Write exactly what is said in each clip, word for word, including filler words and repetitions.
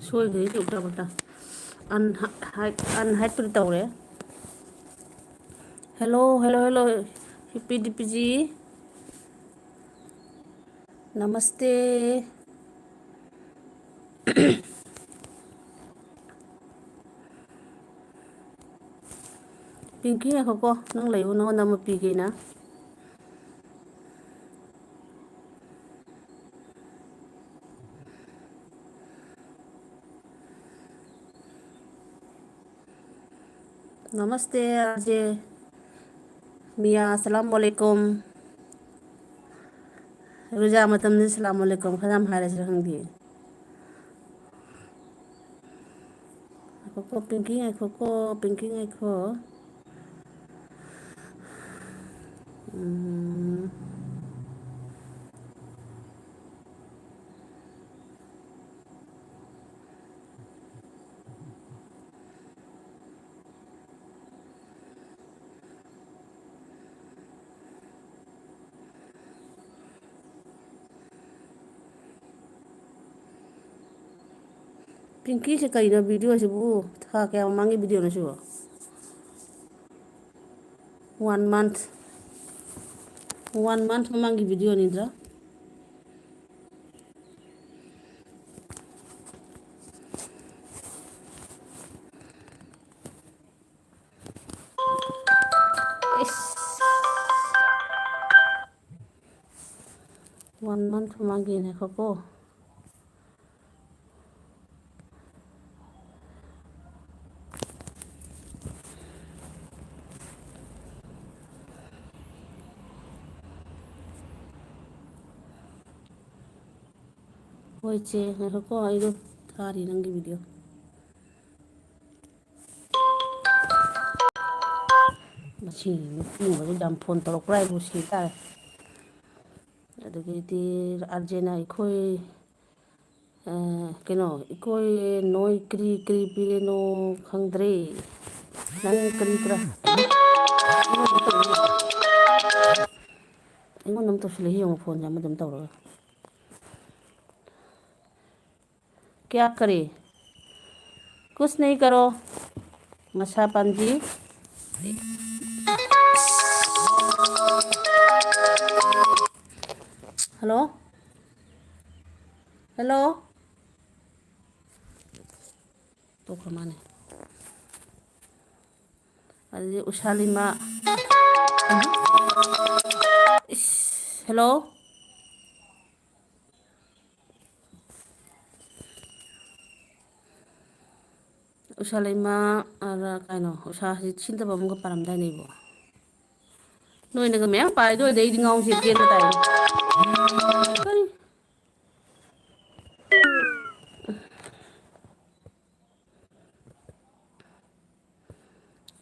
ꯁꯣꯏꯈ꯭ꯔꯦ ꯁꯤ ꯎꯜꯇꯥ ꯄꯨꯜꯇꯥ꯫ ꯑꯟ-, ꯍꯥꯏ-, ꯑꯟꯍꯥꯏꯠꯄꯨꯗꯤ ꯇꯧꯔꯦ꯫ Hello, hello, hello, ꯍꯤꯄꯤ ꯗꯤꯄꯤꯖꯤ꯫ ꯅꯃꯁꯇꯦ꯫ ꯄꯤꯡꯀꯤ, ꯉꯥꯏꯈꯣꯀꯣ, ꯅꯪ ꯂꯩꯌꯨ, ꯅꯉꯣꯟꯗ ꯑꯃ ꯄꯤꯒꯦꯅ꯫ ꯅꯃꯁꯇꯦ, ꯑꯥꯔ ꯖꯦ ꯃꯤꯌꯥ, ꯑꯁꯂꯥꯃꯨ ꯑꯂꯩꯀꯨꯝ꯫ ꯔꯣꯖꯥ ꯃꯇꯝꯗ ꯑꯁꯂꯥꯃꯨ ꯑꯂꯩꯀꯨꯝ ꯈꯔ ꯌꯥꯝ ꯍꯥꯏꯔꯁꯤꯔ ꯈꯪꯗꯦ꯫ ꯉꯥꯏꯈꯣꯀꯣ, ꯄꯤꯡꯀꯤ, ꯉꯥꯏꯈꯣꯀꯣ, ꯄꯤꯡꯀꯤ, ꯉꯥꯏꯈꯣ꯫ ꯎꯝ꯫ ꯄꯤꯡꯀꯤꯁꯦ ꯀꯩꯅꯣ ꯚꯤꯗꯤꯑꯣꯁꯤꯕꯨ? ꯊꯥ ꯀꯌꯥ ꯃꯃꯥꯡꯒꯤ ꯚꯤꯗꯤꯑꯣꯅꯣ ꯁꯤꯕꯣ? One month, one month ꯃꯃꯥꯡꯒꯤ ꯚꯤꯗꯤꯑꯣꯅꯤꯗ꯫ ꯏꯁ꯫ One month ꯃꯃꯥꯡꯒꯤꯅꯦ, ꯉꯥꯏꯈꯣꯀꯣ꯫ ꯍꯣꯏ ꯆꯦ, ꯉꯥꯏꯈꯣꯀꯣ, ꯑꯩꯗꯣ ꯊꯥꯔꯤ ꯅꯪꯒꯤ ꯚꯤꯗꯤꯑꯣ꯫ ꯃꯁꯤ ꯅꯨꯄꯤꯁꯤꯡꯕꯁꯨ ꯌꯥꯝ ꯐꯣꯟ ꯇꯧꯔꯛꯄ꯭ꯔꯥ ꯍꯥꯏꯕꯨ ꯁꯤ ꯇꯥꯔꯦ꯫ ꯑꯗꯨꯗꯒꯤꯗꯤ ꯑꯥꯔ ꯖꯦꯅ ꯑꯩꯈꯣꯏ, ꯑ, ꯀꯩꯅꯣ, ꯑꯩꯈꯣꯏ ꯅꯣꯏ ꯀꯔꯤ ꯀꯔꯤ ꯄꯤꯔꯤꯅꯣ ꯈꯪꯗ꯭ꯔꯦ꯫ ꯅꯪ ꯀꯔꯤ ꯀꯔꯥ? ꯑꯩꯉꯣꯟꯗ ꯑꯃ ꯇꯧꯁꯤꯜꯂꯛꯏ ꯌꯦꯡꯉꯣ, ꯐꯣꯟꯁꯦ ꯑꯃ ꯑꯗꯨꯝ ꯇꯧꯔꯒ꯫ क्या करे? कुछ नहीं करो, मसा पांजी। Hello? Hello? ꯇꯣꯛꯈ꯭ꯔ ꯃꯥꯅꯦ꯫ ꯑꯗꯨꯗꯤ ꯎꯁꯥ ꯂꯩꯃ꯫ ꯏꯁ, hello? ꯎꯁꯥ ꯂꯩꯃ, ꯑꯗ ꯀꯩꯅꯣ, ꯎꯁꯥꯁꯤ ꯁꯤꯟꯇꯕ ꯑꯃꯒ ꯄꯥꯔꯝꯗꯥꯏꯅꯦ ꯏꯕꯣ꯫ ꯅꯣꯏꯅꯒ ꯃꯌꯥꯝ ꯄꯥꯏꯗꯣꯏꯗꯤ ꯑꯩꯗꯤ ꯉꯥꯎꯁꯦ ꯆꯦꯟꯕ ꯇꯥꯏꯅꯦ꯫ ꯀꯔꯤ?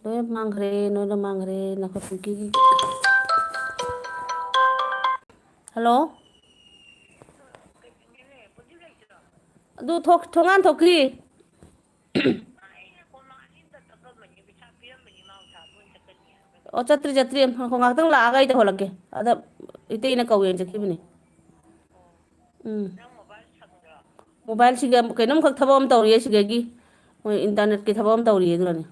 ꯂꯣꯏ ꯃꯥꯡꯈ꯭ꯔꯦ, ꯂꯣꯏꯅ ꯃꯥꯡꯈ꯭ꯔꯦ꯫ ꯅꯈꯣꯏ ꯄꯨꯡꯀꯤ-, hello? ꯑꯗꯨ ꯊꯣꯛ-, ꯊꯣꯡꯒꯥꯟ ꯊꯣꯛꯈ꯭ꯔꯤ꯫ ꯑꯣ, ꯆꯠꯇ꯭ꯔꯤ, ꯆꯠꯇ꯭ꯔꯤ꯫ ꯉꯥꯏꯈꯣ, ꯉꯥꯏꯍꯥꯛꯇꯪ ꯂꯥꯛꯑꯒ ꯑꯩ ꯇꯧꯍꯜꯂꯛꯀꯦ꯫ ꯑꯗ ꯏꯇꯩꯅ ꯀꯧꯋꯦꯅ ꯆꯠꯈꯤꯕꯅꯦ꯫ ꯎꯝ꯫ ꯃꯣꯕꯥꯏꯜꯁꯤꯒ ꯀꯩꯅꯣꯝꯈꯛ ꯊꯕꯛ ꯑꯃ ꯇꯧꯔꯤꯌꯦ ꯁꯤꯗꯒꯤ꯫ ꯃꯣꯏ internetꯀꯤ ꯊꯕꯛ ꯑꯃ ꯇꯧꯔꯤꯌꯦ ꯑꯗꯨꯅꯅꯦ꯫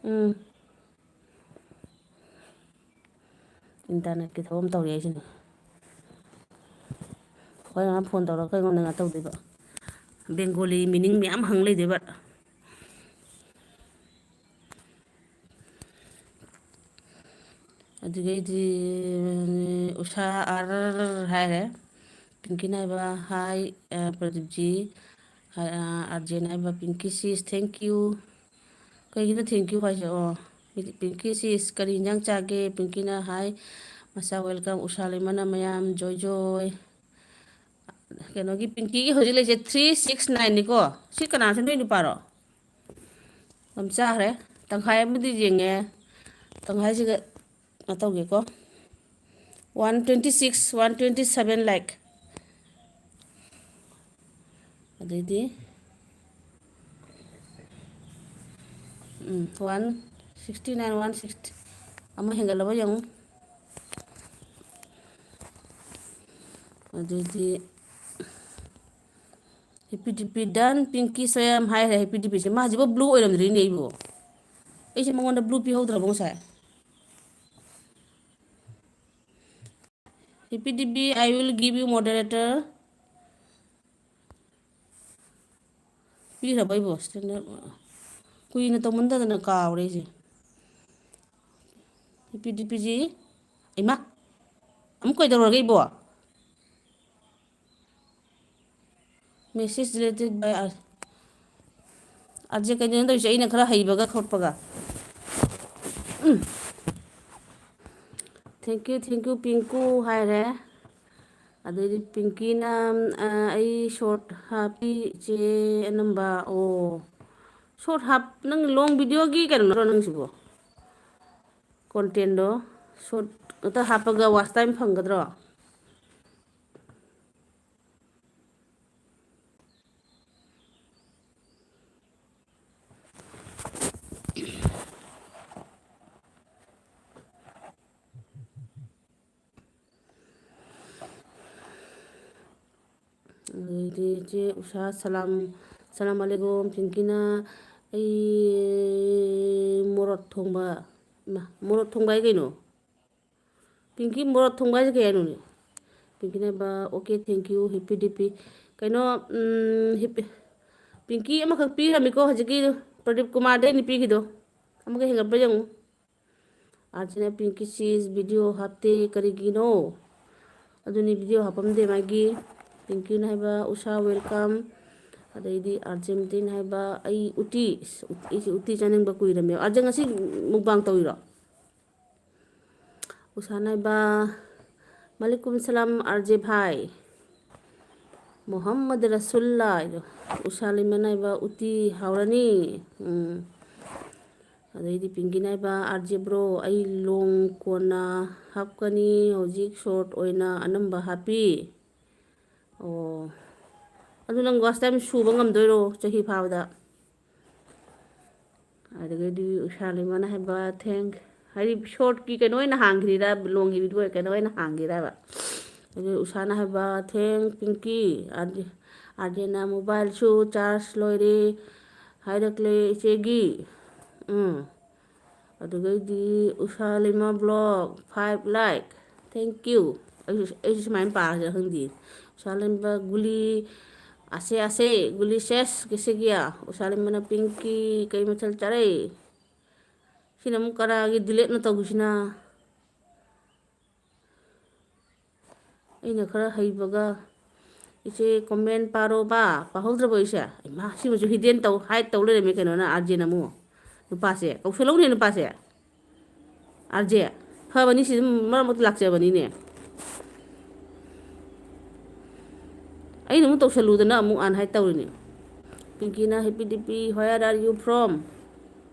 ꯎꯝ꯫ Internetꯀꯤ ꯊꯕꯛ ꯑꯃ ꯇꯧꯔꯤ ꯍꯥꯏꯁꯤꯅꯤ꯫ ꯑꯩꯈꯣꯏ ꯑꯉꯥꯡ phone ꯇꯧꯔꯒ ꯑꯩꯉꯣꯟꯗ ꯉꯥ ꯇꯧꯗꯣꯏꯕ꯫ Bengali meaning ꯃꯌꯥꯝ ꯍꯪ ꯂꯩꯗꯣꯏꯕ꯫ ꯑꯗꯨꯗꯒꯤꯗꯤ ꯎꯁꯥ ꯑꯥꯔ ꯍꯥꯏꯔꯦ꯫ ꯄꯤꯡꯀꯤ ꯅꯥꯏꯕ, hi, ꯑ, ꯄ꯭ꯔꯗꯤꯞꯖꯤ꯫ ꯍꯥꯏ, ꯑ, ꯑꯥꯔꯖꯦ ꯅꯥꯏꯕ, ꯄꯤꯡꯀꯤ sis, thank you꯫ ꯀꯩꯒꯤꯅꯣ thank you ꯍꯥꯏꯁꯦ? ꯑꯣ, ꯄꯤꯡꯀꯤ sis, ꯀꯔꯤ ꯏꯟꯖꯥꯡ ꯆꯥꯒꯦ? ꯄꯤꯡꯀꯤꯅ, hi, ꯃꯁꯥ welcome꯫ ꯎꯁꯥ ꯂꯩꯃꯅ ꯃꯌꯥꯝ, ꯖꯣꯏ ꯖꯣꯏ꯫ ꯀꯩꯅꯣꯒꯤ ꯄꯤꯡꯀꯤꯒꯤ ꯍꯧꯖꯤꯛ ꯂꯩꯁꯦ three six nineꯅꯤꯀꯣ꯫ ꯁꯤ ꯀꯅꯥꯁꯨ ꯅꯣꯏ ꯅꯨꯄꯥꯔꯣ? ꯌꯥꯝ ꯆꯥꯈ꯭ꯔꯦ꯫ ꯇꯪꯈꯥꯏ ꯑꯃꯗꯤ ꯌꯦꯡꯉꯦ꯫ ꯇꯪꯈꯥꯏꯁꯤꯒ ꯀꯩꯅꯣ ꯇꯧꯒꯦꯀꯣ꯫ One twenty six, one twenty seven like꯫ ꯑꯗꯩꯗꯤ, ꯎꯝ, one sixty nine, one sixty꯫ ꯑꯃ ꯍꯦꯟꯒꯠꯂꯕ ꯌꯦꯡꯉꯨ꯫ ꯑꯗꯩꯗꯤ, Happy D P done, Pinky Soyam ꯍꯥꯏꯈ꯭ꯔꯦ꯫ Happy D P ꯁꯦ ꯃꯥ ꯍꯧꯖꯤꯛꯐꯥꯎ blue ꯑꯣꯏꯔꯝꯗ꯭ꯔꯤꯅꯦ ꯑꯩꯕꯨ꯫ ꯑꯩꯁꯦ ꯃꯉꯣꯟꯗ blue ꯄꯤꯍꯧꯗ꯭ꯔꯕꯣ ꯉꯁꯥꯏ? Happy D P, I will give you moderator. ꯄꯤꯈ꯭ꯔꯕ ꯑꯩꯕꯣ? Standard ꯀꯨꯏꯅ ꯇꯧꯃꯟꯗꯗꯅ ꯀꯥꯎꯔꯦ ꯑꯩꯁꯦ꯫ Happy D P ꯁꯤ, ꯏꯃꯥ, ꯑꯃꯨꯛ ꯀꯩꯗꯧꯔꯒꯦ ꯏꯕꯣ? Message deleted by R-, R J ꯀꯩꯅꯣ ꯇꯧꯔꯤꯁꯦ, ꯑꯩꯅ ꯈꯔ ꯍꯩꯕꯒ ꯈꯣꯠꯄꯒ꯫ ꯎꯝ꯫ Thank you, thank you, ꯄꯤꯡꯀꯨ ꯍꯥꯏꯔꯦ꯫ ꯑꯗꯩꯗꯤ ꯄꯤꯡꯀꯤꯅ, ꯑ, "ꯑꯩ short ꯍꯥꯞꯄꯤ ꯏꯆꯦ ꯑꯅꯝꯕ"꯫ ꯑꯣ, short ꯍꯥꯞ-, ꯅꯪ long video ꯒꯤ ꯀꯩꯅꯣ ꯅꯠꯇ꯭ꯔꯣ ꯅꯪꯁꯤꯕꯣ? Content ꯗꯣ short ꯈꯛꯇ ꯍꯥꯞꯄꯒ watch time ꯐꯪꯒꯗ꯭ꯔꯣ? ꯑꯗꯩꯗꯤ ꯏꯆꯦ ꯎꯁꯥ, "ꯁꯂꯥꯝ, ꯁꯂꯥꯝ ꯑꯂꯩꯀꯨꯝ, ꯄꯤꯡꯀꯤꯅ ꯑꯩ ꯃꯣꯔꯣꯛ ꯊꯣꯡꯕ"꯫ ꯏꯃꯥ, ꯃꯣꯔꯣꯛ ꯊꯣꯡꯕ ꯍꯥꯏ ꯀꯩꯅꯣ? ꯄꯤꯡꯀꯤ, ꯃꯣꯔꯣꯛ ꯊꯣꯡꯕ ꯍꯥꯏꯁꯦ ꯀꯩ ꯍꯥꯏꯅꯣꯅꯦ? ꯄꯤꯡꯀꯤꯅ ꯍꯥꯏꯕ, "Okay, thank you, happy D P"꯫ ꯀꯩꯅꯣ, ꯎꯝ, ꯍꯤꯞ-, ꯄꯤꯡꯀꯤ ꯑꯃꯈꯛ ꯄꯤꯔꯝꯃꯤꯀꯣ ꯍꯧꯖꯤꯛꯀꯤ ꯄ꯭ꯔꯗꯤꯞ ꯀꯨꯃꯥꯔꯗꯩ ꯅꯨꯄꯤꯒꯤꯗꯣ꯫ ꯑꯃꯨꯛꯀ ꯍꯦꯟꯒꯠꯄ꯭ꯔꯥ ꯌꯦꯡꯉꯨ꯫ ꯑꯥꯔ ꯖꯦꯅ, "ꯄꯤꯡꯀꯤ, sis video ꯍꯥꯞꯇꯦ ꯀꯔꯤꯒꯤꯅꯣ?" ꯑꯗꯨꯅꯤ, video ꯍꯥꯞꯄꯝꯗꯦ ꯃꯥꯒꯤ꯫ ꯄꯤꯡꯀꯤꯅ ꯍꯥꯏꯕ, "ꯎꯁꯥ, welcome"꯫ ꯑꯗꯩꯗꯤ ꯑꯥꯔ ꯖꯦ ꯃꯤꯇꯤꯅ ꯍꯥꯏꯕ, "ꯑꯩ ꯎꯇꯤ, ꯏꯁ, ꯎꯇꯤ-, ꯑꯩꯁꯦ ꯎꯇꯤ ꯆꯥꯅꯤꯡꯕ ꯀꯨꯏꯔꯝꯃꯦꯕ"꯫ ꯑꯥꯔ ꯖꯦ ꯉꯁꯤ mukbang ꯇꯧꯔꯤꯔꯣ? ꯎꯁꯥ ꯅꯥꯏꯕ, "ꯃꯥꯂꯤꯀꯨꯝ ꯁꯂꯥꯝ ꯑꯥꯔ ꯖꯦ ꯚꯥꯏ꯫ ꯃꯣꯍꯝꯃꯗ ꯔꯁꯨꯜꯂꯥ" ꯍꯥꯏꯗꯣ꯫ ꯎꯁꯥ ꯂꯩꯃ ꯅꯥꯏꯕ, "ꯎꯇꯤ ꯍꯥꯎꯔꯅꯤ"꯫ ꯎꯝ꯫ ꯑꯗꯩꯗꯤ ꯄꯤꯡꯀꯤ ꯅꯥꯏꯕ, "ꯑꯥꯔ ꯖꯦ bro, ꯑꯩ long ꯀꯣꯟꯅ ꯍꯥꯞꯀꯅꯤ, ꯍꯧꯖꯤꯛ short ꯑꯣꯏꯅ ꯑꯅꯝꯕ ꯍꯥꯞꯄꯤ"꯫ ꯑꯣ꯫ ꯑꯗꯨ ꯅꯪ watch time ꯁꯨꯕ ꯉꯝꯗꯣꯏꯔꯣ ꯆꯍꯤ ꯐꯥꯕꯗ? ꯑꯗꯨꯗꯒꯤꯗꯤ ꯎꯁꯥ ꯂꯩꯃꯅ ꯍꯥꯏꯕ, "Thank", ꯍꯥꯏꯗꯤ short ꯀꯤ ꯀꯩꯅꯣ ꯑꯣꯏꯅ ꯍꯥꯡꯈ꯭ꯔꯤꯔꯥ, long ꯒꯤ video ꯀꯩꯅꯣ ꯑꯣꯏꯅ ꯍꯥꯡꯈ꯭ꯔꯤꯔꯕ? ꯑꯗꯨ ꯎꯁꯥꯅ ꯍꯥꯏꯕ, "Thank ꯄꯤꯡꯀꯤ꯫ ꯑꯥꯔ ꯖꯦꯅ ꯃꯣꯕꯥꯏꯜꯁꯨ ꯆꯥꯔꯖ ꯂꯣꯏꯔꯦ ꯍꯥꯏꯔꯛꯂꯦ ꯏꯆꯦꯒꯤ"꯫ ꯎꯝ꯫ ꯑꯗꯨꯗꯩꯗꯤ ꯎꯁꯥ ꯂꯩꯃ block five like. Thank you꯫ ꯑꯩꯁꯨ, ꯑꯩꯁꯨ ꯁꯨꯃꯥꯏꯅ ꯄꯥꯔꯁꯤꯔ ꯈꯪꯗꯦ꯫ ꯎꯁꯥ ꯂꯩꯃ ꯒꯨꯂꯤ ꯑꯁꯦ ꯑꯁꯦ ꯒꯨꯂꯤ ꯁꯦꯁ ꯀꯦꯁꯦꯒꯤꯌꯥ꯫ ꯎꯁꯥ ꯂꯩꯃꯅ ꯄꯤꯡꯀꯤ ꯀꯩ ꯃꯊꯦꯜ ꯆꯥꯔꯛꯏ? ꯁꯤꯅ ꯑꯃꯨꯛ ꯀꯅꯥꯒꯤ ꯗꯤꯂꯦꯠꯅ ꯇꯧꯈꯤꯁꯤꯅ? ꯑꯩꯅ ꯈꯔ ꯍꯩꯕꯒ꯫ ꯏꯆꯦ, ꯀꯣꯃꯦꯟ ꯄꯥꯔꯣꯕ꯫ ꯄꯥꯍꯧꯗ꯭ꯔꯕꯣ ꯑꯩꯁꯦ? ꯏꯃꯥ, ꯁꯤꯃꯁꯨ ꯍꯤꯗꯦꯟ ꯇꯧ, ꯍꯥꯏꯠ ꯇꯧ ꯂꯩꯔꯝꯃꯦ ꯀꯩꯅꯣꯅ, ꯑꯥꯔ ꯖꯦꯅ ꯑꯃꯨꯛ꯫ ꯅꯨꯄꯥꯁꯦ ꯀꯧꯁꯜꯂꯧꯅꯦ, ꯅꯨꯄꯥꯁꯦ꯫ ꯑꯥꯔ ꯖꯦ, ꯐꯕꯅꯤ, ꯁꯤ ꯑꯗꯨꯝ ꯃꯔꯛ ꯃꯔꯛꯇ ꯂꯥꯛꯆꯕꯅꯤꯅꯦ꯫ ꯑꯩꯅ ꯑꯃꯨꯛ ꯇꯧꯁꯜꯂꯨꯗꯅ ꯑꯃꯨꯛ ꯑꯟ ꯍꯥꯏꯠ ꯇꯧꯔꯤꯅꯦ꯫ ꯄꯤꯡꯀꯤꯅ, "Happy D P, where are you from?"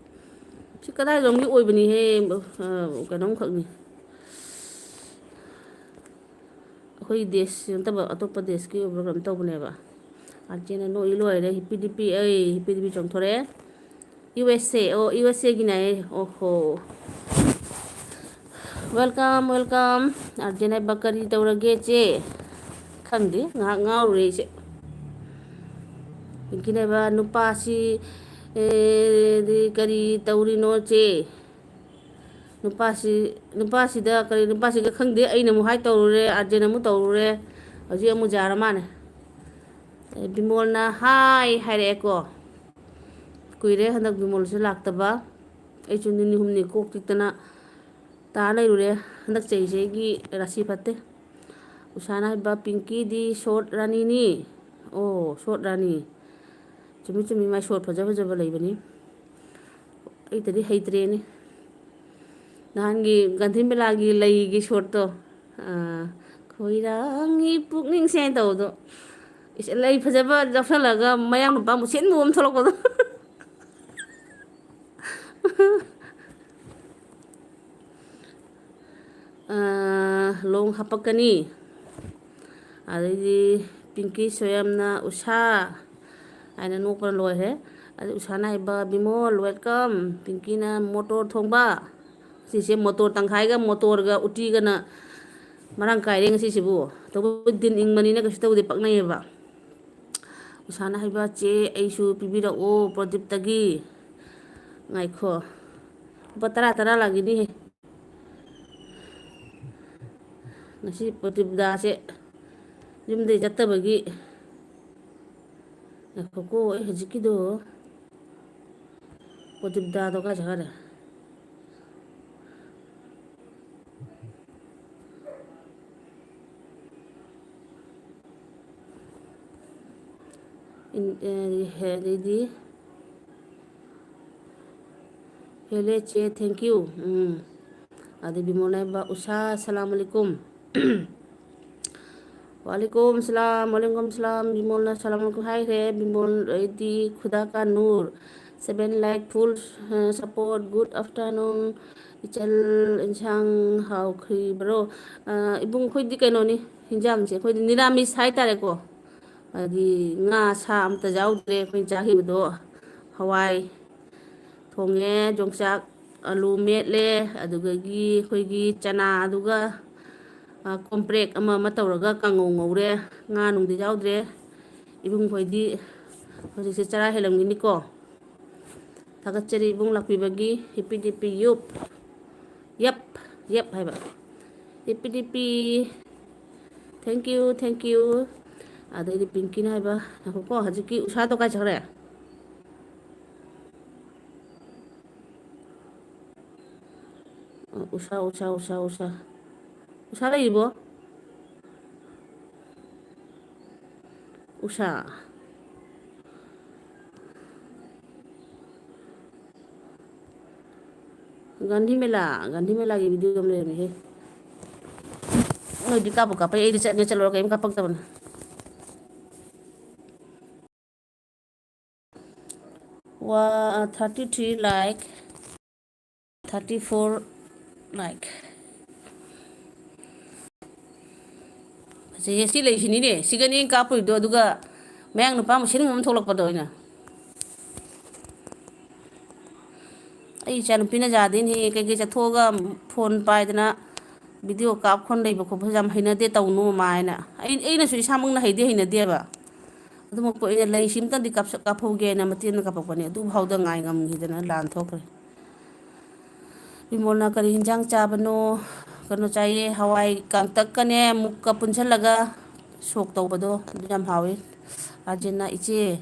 ꯁꯤ ꯀꯗꯥꯏꯂꯣꯝꯒꯤ ꯑꯣꯏꯕꯅꯤꯍꯦ? ꯑ, ꯀꯩꯅꯣꯝꯈꯛꯅꯤ꯫ ꯑꯩꯈꯣꯏ ꯗꯦꯁ ꯅꯠꯇꯕ ꯑꯇꯣꯞꯄ ꯗꯦꯁꯀꯤ ꯑꯣꯏꯕ꯭ꯔꯥ ꯀꯩꯅꯣꯝ ꯇꯧꯕꯅꯦꯕ꯫ ꯑꯥꯔ ꯖꯦꯅ ꯅꯣꯛꯏ ꯂꯣꯏꯔꯦ꯫ ꯍꯤꯞꯄꯤ ꯗꯤꯞꯄꯤ, ꯑꯩ ꯍꯤꯞꯄꯤ ꯗꯤꯞꯄꯤ ꯆꯣꯡꯊꯣꯔꯛꯑꯦ꯫ ꯌꯨ ꯑꯦꯁ ꯑꯦ, ꯑꯣ, ꯌꯨ ꯑꯦꯁ ꯑꯦꯒꯤꯅꯦ꯫ ꯑꯣ ꯍꯣ꯫ Welcome, welcome꯫ ꯑꯥꯔ ꯖꯦꯅ ꯍꯥꯏꯕ, "ꯀꯔꯤ ꯇꯧꯔꯒꯦ ꯆꯦ?" ꯈꯪꯗꯦ, ꯉꯥꯏꯍꯥꯛ ꯉꯥꯎꯔꯨꯔꯦ ꯑꯩꯁꯦ꯫ ꯄꯤꯡꯀꯤꯅ ꯍꯥꯏꯕ, "ꯅꯨꯄꯥꯁꯤ, ꯑꯦ, ꯗꯤ ꯀꯔꯤ ꯇꯧꯔꯤꯅꯣ ꯆꯦ?" ꯅꯨꯄꯥꯁꯤ, ꯅꯨꯄꯥꯁꯤꯗ ꯀꯔꯤ, ꯅꯨꯄꯥꯁꯤꯒ ꯈꯪꯗꯦ, ꯑꯩꯅ ꯑꯃꯨꯛ ꯍꯥꯏ ꯇꯧꯔꯨꯔꯦ, ꯑꯥꯔ ꯖꯦꯅ ꯑꯃꯨꯛ ꯇꯧꯔꯨꯔꯦ, ꯍꯧꯖꯤꯛ ꯑꯃꯨꯛ ꯌꯥꯔ ꯃꯥꯜꯂꯦ꯫ ꯑꯦ, ꯕꯤꯃꯣꯜꯅ ꯍꯥꯏ ꯍꯥꯏꯔꯛꯑꯦꯀꯣ꯫ ꯀꯨꯏꯔꯦ ꯍꯟꯗꯛ ꯕꯤꯃꯣꯜꯁꯨ ꯂꯥꯛꯇꯕ꯫ ꯑꯩꯁꯨ ꯅꯤꯅꯤ ꯍꯨꯝꯅꯤ ꯀꯣꯛ ꯆꯤꯛꯇꯅ ꯇꯥ ꯂꯩꯔꯨꯔꯦ꯫ ꯍꯟꯗꯛ ꯆꯍꯤꯁꯤꯒꯤ ꯔꯥꯁꯤ ꯐꯠꯇꯦ꯫ ꯎꯁꯥꯅ ꯍꯥꯏꯕ, "ꯄꯤꯡꯀꯤꯗꯤ ꯁꯣꯔꯠ ꯔꯥꯅꯤꯅꯤ"꯫ ꯑꯣ, ꯁꯣꯔꯠ ꯔꯥꯅꯤ꯫ ꯆꯨꯝꯃꯤ, ꯆꯨꯝꯃꯤ, ꯃꯥꯏ ꯁꯣꯔꯠ ꯐꯖ ꯐꯖꯕ ꯂꯩꯕꯅꯤ꯫ ꯑꯩꯇꯗꯤ ꯍꯩꯇ꯭ꯔꯦꯅꯦ꯫ ꯅꯍꯥꯟꯒꯤ ꯒꯥꯟꯙꯤ ꯃꯦꯂꯥꯒꯤ ꯂꯩꯒꯤ ꯁꯣꯔꯠꯇꯣ, ꯑꯥ, "ꯈꯣꯏꯔꯥꯡꯉꯤ ꯄꯨꯛꯅꯤꯡꯁꯦ" ꯍꯥꯏꯅ ꯇꯧꯕꯗꯣ꯫ ꯏꯁ, ꯂꯩ ꯐꯖꯕ ꯂꯧꯁꯜꯂꯒ ꯃꯌꯥꯡ ꯅꯨꯄꯥ ꯃꯨꯁꯤꯟ ꯃꯨꯕ ꯑꯃ ꯊꯣꯛꯂꯛꯄꯗꯣ꯫ ꯑꯥ, ꯂꯣꯡ ꯍꯥꯄꯛꯀꯅꯤ꯫ ꯑꯗꯩꯗꯤ ꯄꯤꯡꯀꯤ ꯁꯣꯌꯥꯝꯅ "ꯎꯁꯥ" ꯍꯥꯏꯅ ꯅꯣꯛꯄꯅ ꯂꯣꯏꯔꯦ꯫ ꯑꯗꯩ ꯎꯁꯥꯅ ꯍꯥꯏꯕ, "ꯕꯤꯃꯣꯜ, welcome"꯫ ꯄꯤꯡꯀꯤꯅ "ꯃꯣꯇꯣꯔ ꯊꯣꯡꯕ"꯫ ꯁꯤꯁꯦ ꯃꯣꯇꯣꯔ ꯇꯪꯈꯥꯏꯒ ꯃꯣꯇꯣꯔꯒ ꯎꯇꯤꯒꯅ ꯃꯔꯥꯡ ꯀꯥꯏꯔꯦ ꯉꯁꯤꯁꯤꯕꯨ꯫ ꯇꯧꯕꯕꯨꯗꯤ ꯗꯤꯟ ꯏꯪꯕꯅꯤꯅ ꯀꯩꯁꯨ ꯇꯧꯗꯦ, ꯄꯛꯅꯩꯌꯦꯕ꯫ ꯎꯁꯥꯅ ꯍꯥꯏꯕ, "ꯆꯦ, ꯑꯩꯁꯨ ꯄꯤꯕꯤꯔꯛꯑꯣ ꯄ꯭ꯔꯗꯤꯞꯇꯒꯤ"꯫ ꯉꯥꯏꯈꯣ꯫ ꯂꯨꯄꯥ ꯇꯔꯥ ꯇꯔꯥ ꯂꯥꯛꯈꯤꯅꯤꯍꯦ꯫ ꯉꯁꯤ ꯄ꯭ꯔꯗꯤꯞꯗꯥꯁꯦ ꯌꯨꯝꯗꯩ ꯆꯠꯇꯕꯒꯤ꯫ ꯉꯥꯏꯈꯣꯀꯣ, ꯑꯩ ꯍꯧꯖꯤꯛꯀꯤꯗꯣ ꯄ꯭ꯔꯗꯤꯞꯗꯥꯗꯣ ꯀꯥꯏ ꯆꯠꯈ꯭ꯔꯦ? ꯏꯟ-, ꯑꯦ, ꯑꯗꯩꯗꯤ ꯍꯦꯜꯂꯦ ꯆꯦ, thank you꯫ ꯎꯝ꯫ ꯑꯗꯩ ꯕꯤꯃꯣꯜꯅ ꯍꯥꯏꯕ, "ꯎꯁꯥ, ꯁꯂꯥꯝ ꯑꯂꯩꯀꯨꯝ"꯫ ꯋꯥꯂꯩꯀꯨꯝ ꯁꯂꯥꯝ, ꯋꯥꯂꯩꯀꯨꯝ ꯁꯂꯥꯝ꯫ ꯕꯤꯃꯣꯜꯅ ꯁꯂꯥꯝ ꯑꯂꯩꯀꯨꯝ ꯍꯥꯏꯈ꯭ꯔꯦ꯫ ꯕꯤꯃꯣꯜ ꯑꯩꯗꯤ ꯈꯨꯗꯥ ꯀꯥ ꯅꯨꯔ꯫ Seven like full, ꯑ, support꯫ Good afternoon꯫ ꯏꯆꯜ, ꯏꯟꯁꯥꯡ ꯍꯥꯎꯈ꯭ꯔꯤꯕ꯭ꯔꯣ? ꯑ, ꯏꯕꯨꯡ, ꯑꯩꯈꯣꯏꯗꯤ ꯀꯩꯅꯣꯅꯤ, ꯍꯤꯟꯖꯥꯡꯁꯦ ꯑꯩꯈꯣꯏꯗꯤ ꯅꯤꯔꯥꯃꯤꯁ ꯍꯥꯏꯇꯥꯔꯦꯀꯣ꯫ ꯍꯥꯏꯗꯤ ꯉꯥ ꯁꯥ ꯑꯝꯇ ꯌꯥꯎꯗ꯭ꯔꯦ ꯑꯩꯈꯣꯏꯅ ꯆꯥꯈꯤꯕꯗꯣ꯫ ꯍꯋꯥꯏ ꯊꯣꯡꯉꯦ, ꯌꯣꯡꯆꯥꯛ ꯑꯂꯨ ꯃꯦꯠꯂꯦ, ꯑꯗꯨꯗꯒꯤ ꯑꯩꯈꯣꯏꯒꯤ ꯆꯅꯥꯗꯨꯒ, ꯑ, ꯀꯣꯝꯄ꯭ꯔꯦꯛ ꯑꯃ ꯑꯃ ꯇꯧꯔꯒ ꯀꯥꯡꯉꯧ ꯉꯧꯔꯦ꯫ ꯉꯥ ꯅꯨꯡꯗꯤ ꯌꯥꯎꯗ꯭ꯔꯦ꯫ ꯏꯕꯨꯡꯈꯣꯏꯗꯤ ꯍꯧꯖꯤꯛꯁꯦ ꯆꯔꯥ ꯍꯦꯜꯂꯝꯒꯤꯅꯤꯀꯣ꯫ ꯊꯥꯒꯠꯆꯔꯤ ꯏꯕꯨꯡ ꯂꯥꯛꯄꯤꯕꯒꯤ꯫ ꯍꯤꯞꯄꯤ ꯗꯤꯞꯄꯤ ꯌꯨꯞ꯫ ꯌꯞ, ꯌꯞ ꯍꯥꯏꯕ꯫ ꯍꯤꯞꯄꯤ ꯗꯤꯞꯄꯤ꯫ Thank you, thank you꯫ ꯑꯗꯩꯗꯤ ꯄꯤꯡꯀꯤꯅ ꯍꯥꯏꯕ, ꯉꯥꯏꯈꯣꯀꯣ, ꯍꯧꯖꯤꯛꯀꯤ ꯎꯁꯥꯗꯣ ꯀꯥꯏ ꯆꯠꯈ꯭ꯔꯦ? ꯎꯁꯥ, ꯎꯁꯥ, ꯎꯁꯥ, ꯎꯁꯥ꯫ ꯎꯁꯥ ꯂꯩꯔꯤꯕꯣ? ꯎꯁꯥ꯫ ꯒꯥꯟꯙꯤ ꯃꯦꯂꯥ, ꯒꯥꯟꯙꯤ ꯃꯦꯂꯥꯒꯤ video ꯑꯃ ꯂꯩꯔꯝꯃꯤꯍꯦ꯫ ꯅꯣꯏꯗꯤ ꯀꯥꯞꯄꯨ ꯀꯥꯞꯄꯛꯏ, ꯑꯩꯗꯤ ꯆꯠꯅꯤ ꯆꯠꯂꯨꯔꯒ ꯀꯩꯝ ꯀꯥꯞꯄꯛꯇꯕꯅꯦ꯫ ꯋꯥ, thirty three like, thirty four like꯫ ꯐꯖꯩꯌꯦ, ꯁꯤ ꯂꯩꯁꯤꯅꯤꯅꯦ, ꯁꯤꯒꯅꯤ ꯑꯩꯅ ꯀꯥꯞꯄꯨꯔꯤꯗꯣ, ꯑꯗꯨꯒ ꯃꯌꯥꯡ ꯅꯨꯄꯥ ꯑꯃ ꯁꯤꯟ ꯑꯃ ꯊꯣꯛꯂꯛꯄꯗꯣ ꯑꯩꯅ꯫ ꯑꯩ ꯏꯆꯥꯅꯨꯄꯤꯅ ꯌꯥꯗꯦꯅꯦꯍꯦ, ꯀꯩꯀꯩ ꯆꯠꯊꯣꯛꯑꯒ phone ꯄꯥꯏꯗꯅ ꯚꯤꯗꯤꯑꯣ ꯀꯥꯞꯈꯣꯟ ꯂꯩꯕ ꯈꯣꯠꯄꯁꯦ ꯌꯥꯝ ꯍꯩꯅꯗꯦ, ꯇꯧꯅꯨ ꯃꯃꯥ ꯍꯥꯏꯅ꯫ ꯑꯩ, ꯑꯩꯅꯁꯨ ꯏꯁꯥꯃꯛꯅ ꯍꯩꯗꯤ ꯍꯩꯅꯗꯦꯕ꯫ ꯑꯗꯨꯃꯛꯄꯨ ꯑꯩꯅ ꯂꯩꯁꯤ ꯑꯝꯇꯪꯗꯤ ꯀꯥꯞꯁ-, ꯀꯥꯞꯍꯧꯒꯦꯅ ꯃꯇꯦꯛ ꯑꯃ ꯀꯥꯞꯄꯛꯄꯅꯦ꯫ ꯑꯗꯨꯐꯥꯎꯗ ꯉꯥꯏ ꯉꯝꯈꯤꯗꯅ ꯂꯥꯟ ꯊꯣꯛꯈ꯭ꯔꯦ꯫ ꯕꯤꯃꯣꯜꯅ ꯀꯔꯤ ꯍꯤꯟꯖꯥꯡ ꯆꯥꯕꯅꯣ? ꯀꯩꯅꯣ ꯆꯥꯏꯌꯦ, ꯍꯋꯥꯏ ꯀꯥꯡꯇꯛꯀꯅꯦ ꯃꯨꯛꯀ ꯄꯨꯟꯁꯤꯜꯂꯒ ꯁꯣꯛ ꯇꯧꯕꯗꯣ, ꯑꯗꯨ ꯌꯥꯝ ꯍꯥꯎꯋꯤ꯫ ꯑꯥꯔꯖꯦꯟꯅ, "ꯏꯆꯦ,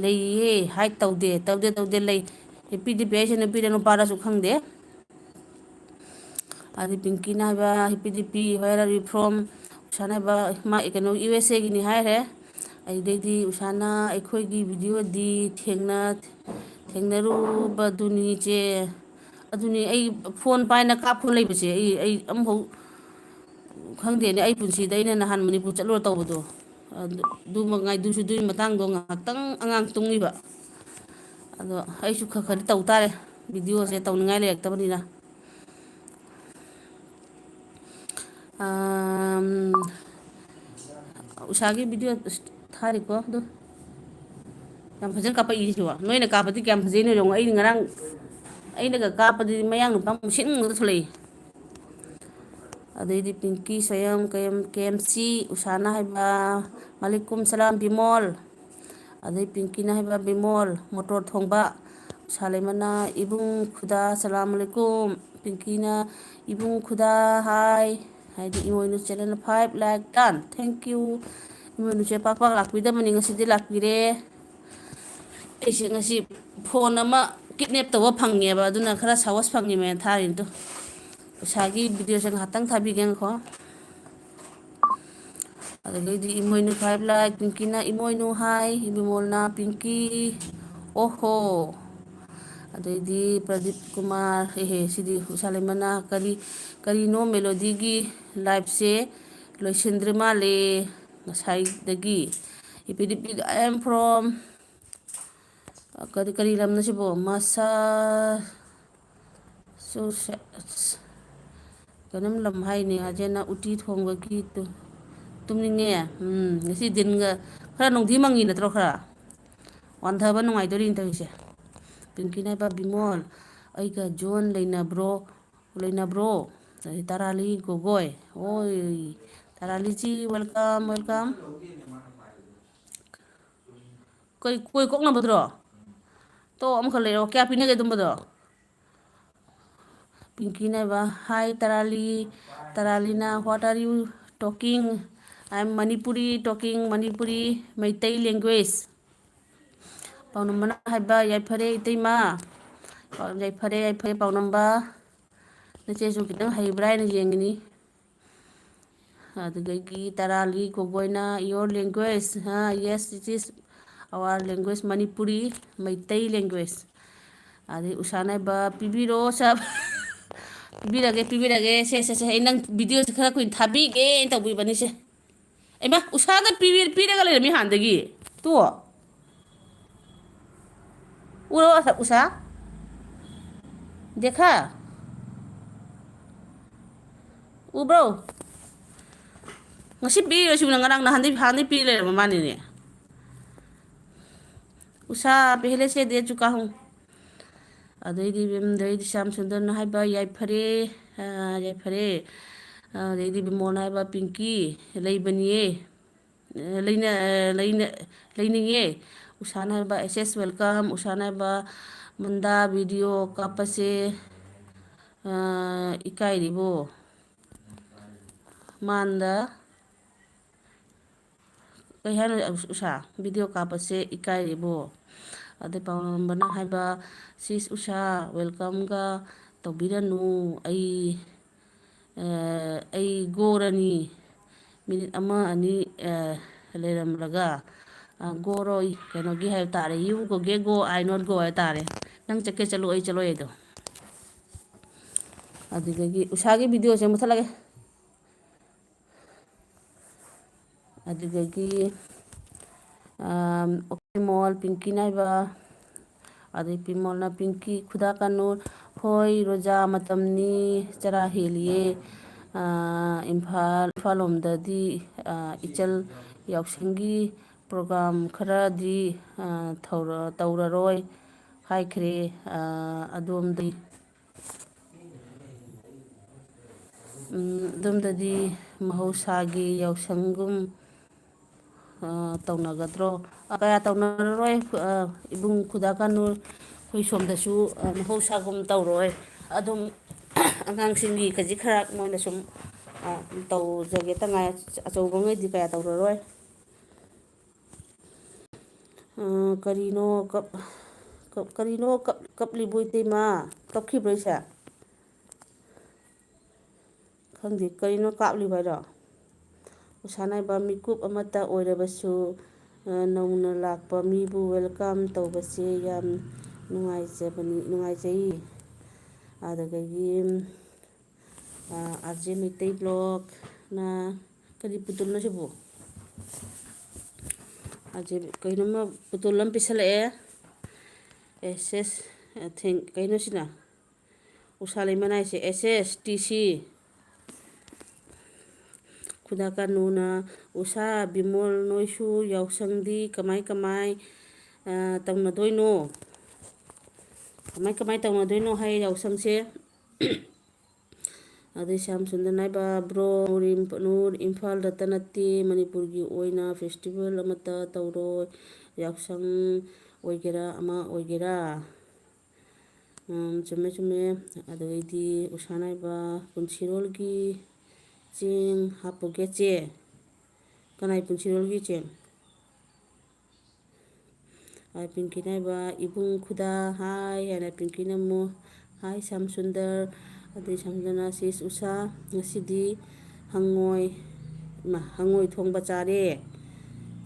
ꯂꯩꯌꯦ, ꯍꯥꯏꯠ ꯇꯧꯗꯦ, ꯇꯧꯗꯦ, ꯇꯧꯗꯦ, ꯂꯩ꯫ ꯍꯦꯄꯤ ꯗꯤꯄꯤ ꯍꯥꯏꯁꯤꯅ ꯅꯨꯄꯤꯔ ꯅꯨꯄꯥꯔꯁꯨ ꯈꯪꯗꯦ"꯫ ꯑꯗꯩ ꯄꯤꯡꯀꯤꯅ ꯍꯥꯏꯕ, "happy DP, where are you from?" ꯎꯁꯥꯅ ꯍꯥꯏꯕ, ꯃꯥ ꯀꯩꯅꯣ, ꯌꯨ ꯑꯦꯁ ꯑꯦꯒꯤꯅꯤ ꯍꯥꯏꯔꯦ꯫ ꯑꯗꯩꯗꯤ ꯎꯁꯥꯅ, "ꯑꯩꯈꯣꯏꯒꯤ ꯚꯤꯗꯤꯑꯣꯗꯤ ꯊꯦꯡꯅ-, ꯊꯦꯡꯅꯔꯨꯕꯗꯨꯅꯤ ꯏꯆꯦ"꯫ ꯑꯗꯨꯅꯤ, ꯑꯩ ꯐꯣꯟ ꯄꯥꯏꯅ ꯀꯥꯞꯄ ꯂꯩꯕꯁꯦ, ꯑꯩ, ꯑꯩ ꯑꯃꯐꯥꯎ ꯈꯪꯗꯦꯅꯦ꯫ ꯑꯩ ꯄꯨꯟꯁꯤꯗ ꯑꯩꯅ ꯅꯍꯥꯟ ꯃꯅꯤꯄꯨꯔ ꯆꯠꯂꯨꯔ ꯇꯧꯕꯗꯣ, ꯑꯗꯨ, ꯑꯗꯨꯃꯛ ꯉꯥꯏ-, ꯑꯗꯨꯁꯨ ꯑꯗꯨꯒꯤ ꯃꯇꯥꯡꯗꯣ ꯉꯥꯏꯍꯥꯛꯇꯪ ꯑꯉꯥꯡ ꯇꯨꯝꯈꯤꯕ꯫ ꯑꯗꯣ ꯑꯩꯁꯨ ꯈꯔ ꯈꯔꯗꯤ ꯇꯧ ꯇꯥꯔꯦ, ꯚꯤꯗꯤꯑꯣꯁꯦ ꯇꯧꯅꯤꯡꯉꯥꯏ ꯂꯩꯔꯛꯇꯕꯅꯤꯅ꯫ ꯑꯝ, ꯎꯁꯥꯒꯤ ꯚꯤꯗꯤꯑꯣ ꯊꯥꯔꯤꯀꯣ ꯑꯗꯨ꯫ ꯌꯥꯝ ꯐꯖꯅ ꯀꯥꯞꯄꯛꯏ ꯁꯤꯕꯣ꯫ ꯅꯣꯏꯅ ꯀꯥꯞꯄꯗꯤ ꯀꯌꯥꯝ ꯐꯖꯩꯅꯣ ꯌꯦꯡꯉꯣ꯫ ꯑꯩ ꯉꯔꯥꯡ, ꯑꯩꯅꯒ ꯀꯥꯞꯄꯗꯤ ꯃꯌꯥꯡ ꯅꯨꯄꯥ ꯃꯨꯁꯤꯟ ꯉꯥꯛꯇ ꯊꯣꯛꯂꯛꯏ꯫ ꯑꯗꯩꯗꯤ ꯄꯤꯡꯀꯤ ꯁꯣꯌꯝ, ꯀꯦꯝ-, ꯀꯦ ꯑꯦꯝ ꯁꯤ, ꯎꯁꯥꯅ ꯍꯥꯏꯕ, ꯃꯥꯂꯤꯀꯨꯝ ꯁꯂꯥꯝ ꯕꯤꯃꯣꯜ꯫ ꯑꯗꯩ ꯄꯤꯡꯀꯤꯅ ꯍꯥꯏꯕ, "ꯕꯤꯃꯣꯜ, ꯃꯣꯇꯣꯔ ꯊꯣꯡꯕ"꯫ ꯎꯁꯥ ꯂꯩꯃꯅ, "ꯏꯕꯨꯡ ꯈꯨꯗꯥ, ꯁꯂꯥꯝ ꯑꯂꯩꯀꯨꯝ"꯫ ꯄꯤꯡꯀꯤꯅ, "ꯏꯕꯨꯡ ꯈꯨꯗꯥ, ꯍꯥꯏ"꯫ ꯍꯥꯏꯗꯤ ꯏꯃꯣꯏꯅꯨ ꯆꯦꯅꯦꯜ ꯐꯥꯏꯚ ꯂꯥꯏꯛ ꯇꯟ꯫ Thank you꯫ ꯏꯃꯣꯏꯅꯨꯁꯦ ꯄꯥꯛ ꯄꯥꯛ ꯂꯥꯛꯄꯤꯗꯕꯅꯤ, ꯉꯁꯤꯗꯤ ꯂꯥꯛꯄꯤꯔꯦ꯫ ꯑꯩꯁꯦ ꯉꯁꯤ ꯐꯣꯟ ꯑꯃ ꯀꯤꯗꯅꯦꯞ ꯇꯧꯕ ꯐꯪꯉꯦꯕ, ꯑꯗꯨꯅ ꯈꯔ ꯁꯥꯍꯁ ꯐꯪꯉꯤꯃꯦꯅ ꯊꯥꯔꯤꯅꯤ꯫ ꯇꯨ, ꯎꯁꯥꯒꯤ ꯚꯤꯗꯤꯑꯣꯁꯦ ꯉꯥꯏꯍꯥꯛꯇꯪ ꯊꯥꯕꯤꯒꯦ, ꯉꯥꯏꯈꯣ꯫ ꯑꯗꯒꯤꯗꯤ ꯏꯃꯣꯏꯅꯨ ꯐꯥꯏꯚ ꯂꯥꯏꯛ, ꯄꯤꯡꯀꯤꯅ ꯏꯃꯣꯏꯅꯨ ꯍꯥꯏ, ꯕꯤꯃꯣꯜꯅ ꯄꯤꯡꯀꯤ, ꯑꯣꯍꯣ꯫ ꯑꯗꯩꯗꯤ ꯄ꯭ꯔꯗꯤꯞ ꯀꯨꯃꯥꯔ, ꯍꯦ ꯍꯦ, ꯁꯤꯗꯤ ꯎꯁꯥ ꯂꯩꯃꯅ, "ꯀꯔꯤ, ꯀꯔꯤꯅꯣ ꯃꯦꯂꯣꯗꯤꯒꯤ ꯂꯥꯏꯐꯁꯦ ꯂꯣꯏꯁꯤꯟꯗ꯭ꯔꯤ ꯃꯥꯜꯂꯦ ꯉꯁꯥꯏꯗꯒꯤ"꯫ ꯏꯄꯤꯗꯤꯄꯤꯗ, "I am from", ꯀꯔꯤ, ꯀꯔꯤ ꯂꯝꯅꯣ ꯁꯤꯕꯣ? ꯃꯁꯥ-, ꯁꯨ-, ꯁꯦ-, ꯑꯁ, ꯀꯩꯅꯣꯝ ꯂꯝ ꯍꯥꯏꯅꯦ꯫ ꯑꯥꯔꯖꯦꯟꯅ ꯎꯇꯤ ꯊꯣꯡꯕꯒꯤ ꯇꯨ-, ꯇꯨꯝꯅꯤꯡꯉꯦ꯫ ꯎꯝ, ꯉꯁꯤ ꯗꯤꯟꯒ ꯈꯔ ꯅꯨꯡꯗꯤ ꯃꯪꯉꯤ ꯅꯠꯇ꯭ꯔꯣ? ꯈꯔ ꯋꯥꯟꯊꯕ ꯅꯨꯡꯉꯥꯏꯗꯣꯔꯤꯅ ꯇꯧꯔꯤꯁꯦ꯫ ꯄꯤꯡꯀꯤꯅ ꯍꯥꯏꯕ, "ꯕꯤꯃꯣꯜ, ꯑꯩꯒ ꯖꯣꯟ ꯂꯩꯅꯕ꯭ꯔꯣ? ꯂꯩꯅꯕ꯭ꯔꯣ?" ꯑꯗꯩ ꯇꯔꯥꯂꯤ ꯒꯣꯒꯣꯏ꯫ ꯑꯣꯏ, ꯇꯔꯥꯂꯤꯖꯤ, welcome, welcome꯫ ꯀꯩ, ꯀꯣꯏ ꯀꯣꯛꯅꯕꯗꯨꯔꯣ? ꯇꯣ, ꯑꯃꯈꯛ ꯂꯩꯔꯛꯑꯣ꯫ ꯀꯌꯥ ꯄꯤꯅꯒꯦ ꯑꯗꯨꯝꯕꯗꯣ? ꯄꯤꯡꯀꯤꯅ ꯍꯥꯏꯕ, "Hi ꯇꯔꯥꯂꯤ, ꯇꯔꯥꯂꯤꯅ, what are you talking? I am Manipuri talking, Manipuri, Meitei language." ꯄꯥꯎꯅꯝꯕꯅ ꯍꯥꯏꯕ, "ꯌꯥꯏꯐꯔꯦ ꯏꯇꯩꯃ꯫ ꯄꯥꯎ-, ꯌꯥꯏꯐꯔꯦ, ꯌꯥꯏꯐꯔꯦ ꯄꯥꯎꯅꯝꯕ꯫ ꯅꯆꯦꯁꯨ ꯈꯤꯇꯪ ꯍꯩꯕ꯭ꯔꯥ ꯍꯥꯏꯅ ꯌꯦꯡꯉꯤꯅꯤ꯫" ꯑꯗꯨꯗꯒꯤ ꯇꯔꯥꯂꯤ ꯒꯣꯒꯣꯏꯅ, "Your language, ꯍꯥ, yes, it is our language, Manipuri, Meitei language꯫" ꯑꯗꯩ ꯎꯁꯥꯅ ꯍꯥꯏꯕ, "ꯄꯤꯕꯤꯔꯣ ꯁꯥꯔ꯫" "ꯄꯤꯕꯤꯔꯒꯦ, ꯄꯤꯕꯤꯔꯒꯦ꯫ ꯁꯦ, ꯁꯦ, ꯁꯦ, ꯑꯩ ꯅꯪ ꯚꯤꯗꯤꯑꯣꯁꯦ ꯈꯔ ꯀꯨꯏꯅ ꯊꯥꯕꯤꯒꯦꯅ ꯇꯧꯕꯤꯕꯅꯤꯁꯦ꯫" ꯏꯃꯥ, ꯎꯁꯥꯗ ꯄꯤꯕꯤ-, ꯄꯤꯔꯒ ꯂꯩꯔꯝꯃꯤ ꯍꯥꯟꯅꯗꯒꯤ꯫ ꯇꯣ꯫ ꯎꯔꯣ, ꯎꯁꯥ, ꯎꯁꯥ? ꯗꯦꯈꯥ? ꯎꯕ꯭ꯔꯣ? ꯉꯁꯤ ꯄꯤꯔꯤꯔꯣ ꯁꯤꯕꯨ? ꯉꯔꯥꯡ ꯅꯍꯥꯟꯗꯩ, ꯍꯥꯟꯅꯗꯩ ꯄꯤ ꯂꯩꯔꯕ ꯃꯥꯅꯤꯅꯦ꯫ ꯎꯁꯥ, ꯄꯦꯍꯦꯂꯦ ꯁꯦ ꯗꯦ ꯆꯨꯀꯥ ꯍꯨꯡ꯫ ꯑꯗꯩꯗꯤ ꯕꯤꯝ-, ꯑꯗꯩꯗꯤ ꯁ꯭ꯌꯥꯝ ꯁꯨꯟꯗꯔꯅ ꯍꯥꯏꯕ, "ꯌꯥꯏꯐꯔꯦ, ꯑ, ꯌꯥꯏꯐꯔꯦ꯫" ꯑꯗꯩꯗꯤ ꯕꯤꯃꯣꯜꯅ ꯍꯥꯏꯕ, "ꯄꯤꯡꯀꯤ, ꯂꯩꯕꯅꯤꯌꯦ, ꯑ, ꯂꯩꯅ-, ꯑ, ꯂꯩꯅ-, ꯂꯩꯅꯤꯡꯉꯦ꯫" ꯎꯁꯥꯅ ꯍꯥꯏꯕ, "ꯑꯦꯁ ꯑꯦꯁ welcome꯫" ꯎꯁꯥꯅ ꯍꯥꯏꯕ, "ꯃꯟꯗꯥ video ꯀꯥꯞꯄꯁꯦ, ꯑ, ꯏꯀꯥꯏꯔꯤꯕꯣ?" ꯃꯥꯟꯗ꯫ ꯀꯩ ꯍꯥꯏꯅꯣ, ꯎꯁꯥ? "Video ꯀꯥꯞꯄꯁꯦ ꯏꯀꯥꯏꯔꯤꯕꯣ?" ꯑꯗꯩ ꯄꯥꯎꯅꯝꯕꯅ ꯍꯥꯏꯕ, "ꯁꯤꯁ ꯎꯁꯥ, welcomeꯒ ꯇꯧꯕꯤꯔꯅꯨ, ꯑꯩ, ꯑ, ꯑꯩ ꯒꯣꯔꯅꯤ, ꯃꯤꯅꯤꯠ ꯑꯃ ꯑꯅꯤ, ꯑ, ꯂꯩꯔꯝꯂꯒ", ꯑ, ꯒꯣꯔꯣꯏ, ꯀꯩꯅꯣꯒꯤ ꯍꯥꯏꯕ ꯇꯥꯔꯦ, "You go, ꯒꯦ ꯒꯣ, I not go" ꯍꯥꯏ ꯇꯥꯔꯦ꯫ "ꯅꯪ ꯆꯠꯀꯦ ꯆꯠꯂꯣ, ꯑꯩ ꯆꯠꯂꯣꯏ" ꯍꯥꯏꯗꯣ꯫ ꯑꯗꯨꯗꯒꯤ ꯎꯁꯥꯒꯤ videoꯁꯦ ꯃꯨꯊꯠꯂꯒꯦ꯫ ꯑꯗꯨꯗꯒꯤ, ꯑꯝ, ꯑꯣꯀꯦ ꯃꯣꯜ, ꯄꯤꯡꯀꯤ ꯅꯥꯏꯕ, ꯑꯗꯩ ꯄꯤꯃꯣꯜꯅ ꯄꯤꯡꯀꯤ ꯈꯨꯗꯥ ꯀꯥꯅꯨ, "ꯍꯣꯏ ꯔꯣꯖꯥ, ꯃꯇꯝꯅꯤ, ꯆꯔꯥ ꯍꯦꯜꯂꯤꯌꯦ꯫ ꯑ, ꯏꯝꯐꯥꯜ, ꯏꯝꯐꯥꯜ ꯂꯣꯝꯗꯗꯤ, ꯑ, ꯏꯆꯜ ꯌꯥꯎꯁꯪꯒꯤ program ꯈꯔꯗꯤ, ꯑ, ꯊꯧꯔ-, ꯇꯧꯔꯔꯣꯏ ꯍꯥꯏꯈ꯭ꯔꯦ꯫ ꯑ, ꯑꯗꯣꯝꯗꯤ?" ꯎꯝ, ꯑꯗꯣꯝꯗꯗꯤ ꯃꯍꯧꯁꯥꯒꯤ ꯌꯥꯎꯁꯪꯒꯨꯝ, ꯑ, ꯇꯧꯅꯒꯗ꯭ꯔꯣ? ꯑ, ꯀꯌꯥ ꯇꯧꯅꯔꯔꯣꯏ꯫ ꯑ, ꯏꯕꯨꯡ ꯈꯨꯗꯥ ꯀꯥꯅꯨ ꯑꯩꯈꯣꯏ ꯁꯣꯝꯗꯁꯨ, ꯑ, ꯃꯍꯧꯁꯥꯒꯨꯝ ꯇꯧꯔꯣꯏ꯫ ꯑꯗꯨꯝ ꯑꯉꯥꯡꯁꯤꯡꯒꯤ ꯈꯖꯤꯛ ꯈꯔ ꯃꯣꯏꯅ ꯁꯨꯝ, ꯑ, ꯇꯧꯖꯒꯦꯇ ꯉꯥꯏ꯫ ꯑꯆꯧꯕꯉꯩꯗꯤ ꯀꯌꯥ ꯇꯧꯔꯔꯣꯏ꯫ ꯑ, ꯀꯔꯤꯅꯣ ꯀꯞ-, ꯀꯞ-, ꯀꯔꯤꯅꯣ ꯀꯞ-, ꯀꯞꯂꯤꯕꯣ ꯏꯇꯩꯃ? ꯀꯞꯈꯤꯕ꯭ꯔꯣ ꯑꯩꯁꯦ? ꯈꯪꯗꯦ, ꯀꯔꯤꯅꯣ ꯀꯥꯞꯂꯤꯕ ꯍꯥꯏꯔꯣ? ꯎꯁꯥ ꯅꯥꯏꯕ ꯃꯤꯀꯨꯞ ꯑꯃꯠꯇ ꯑꯣꯏꯔꯕꯁꯨ, ꯑ, ꯅꯧꯅ ꯂꯥꯛꯄ ꯃꯤꯕꯨ welcome ꯇꯧꯕꯁꯦ ꯌꯥꯝ ꯅꯨꯡꯉꯥꯏꯖꯕꯅꯤ, ꯅꯨꯡꯉꯥꯏꯖꯩ꯫ ꯑꯗꯨꯗꯒꯤ, ꯑ, ꯑꯥꯔ ꯖꯦ ꯃꯩꯇꯩ ꯕ꯭ꯂꯣꯛꯅ, ꯀꯔꯤ ꯄꯨꯇꯨꯜꯅꯣ ꯁꯤꯕꯨ? ꯑꯥꯔ ꯖꯦ ꯀꯩꯅꯣꯝꯃ ꯄꯨꯇꯨꯜ ꯑꯃ ꯄꯤꯁꯜꯂꯛꯑꯦ꯫ ꯑꯦꯁ ꯑꯦꯁ, ꯑ, ꯊꯦꯡ-, ꯀꯩꯅꯣ ꯁꯤꯅ? ꯎꯁꯥ ꯂꯩꯃ ꯅꯥꯏꯁꯦ, ꯑꯦꯁ ꯑꯦꯁ ꯇꯤ ꯁꯤ꯫ ꯈꯨꯗꯥ ꯀꯥꯅꯨꯅ, "ꯎꯁꯥ, ꯕꯤꯃꯣꯜ, ꯅꯣꯏꯁꯨ ꯌꯥꯎꯁꯪꯗꯤ ꯀꯃꯥꯏ ꯀꯃꯥꯏ, ꯑ, ꯇꯧꯅꯗꯣꯏꯅꯣ? ꯀꯃꯥꯏ ꯀꯃꯥꯏ ꯇꯧꯅꯗꯣꯏꯅꯣ ꯍꯥꯏ ꯌꯥꯎꯁꯪꯁꯦ?" ꯑꯗꯩ ꯁ꯭ꯌꯥꯝ ꯁꯨꯟꯗꯔ ꯅꯥꯏꯕ, "ꯕ꯭ꯔꯣ, ꯅꯨꯔ ꯏꯝꯐꯥꯜꯗꯇ ꯅꯠꯇꯦ, ꯃꯅꯤꯄꯨꯔꯒꯤ ꯑꯣꯏꯅ ꯐꯦꯁꯇꯤꯚꯦꯜ ꯑꯃꯠꯇ ꯇꯧꯔꯣꯏ, ꯌꯥꯎꯁꯪ ꯑꯣꯏꯒꯦꯔꯥ ꯑꯃ ꯑꯣꯏꯒꯦꯔꯥ?" ꯎꯝ, ꯆꯨꯝꯃꯦ, ꯆꯨꯝꯃꯦ꯫ ꯑꯗꯨꯗꯩꯗꯤ ꯎꯁꯥ ꯅꯥꯏꯕ, "ꯄꯨꯟꯁꯤꯔꯣꯜꯒꯤ ꯆꯦꯡ ꯍꯥꯞꯄꯨꯒꯦ ꯆꯦ"꯫ ꯀꯅꯥꯏ ꯄꯨꯟꯁꯤꯔꯣꯜꯒꯤ ꯆꯦꯡ? ꯑꯥꯏ, ꯄꯤꯡꯀꯤ ꯅꯥꯏꯕ, "ꯏꯕꯨꯡ ꯈꯨꯗꯥ ꯍꯥꯏ" ꯍꯥꯏꯅ ꯄꯤꯡꯀꯤꯅ ꯑꯃꯨꯛ, "ꯍꯥꯏ ꯁ꯭ꯌꯥꯝ ꯁꯨꯟꯗꯔ"꯫ ꯑꯗꯩ ꯁ꯭ꯌꯥꯝ ꯁꯨꯟꯗꯔꯅ, "ꯁꯤꯁ ꯎꯁꯥ, ꯉꯁꯤꯗꯤ ꯍꯪꯉꯣꯏ, ꯏꯃꯥ, ꯍꯪꯉꯣꯏ ꯊꯣꯡꯕ ꯆꯥꯔꯦ꯫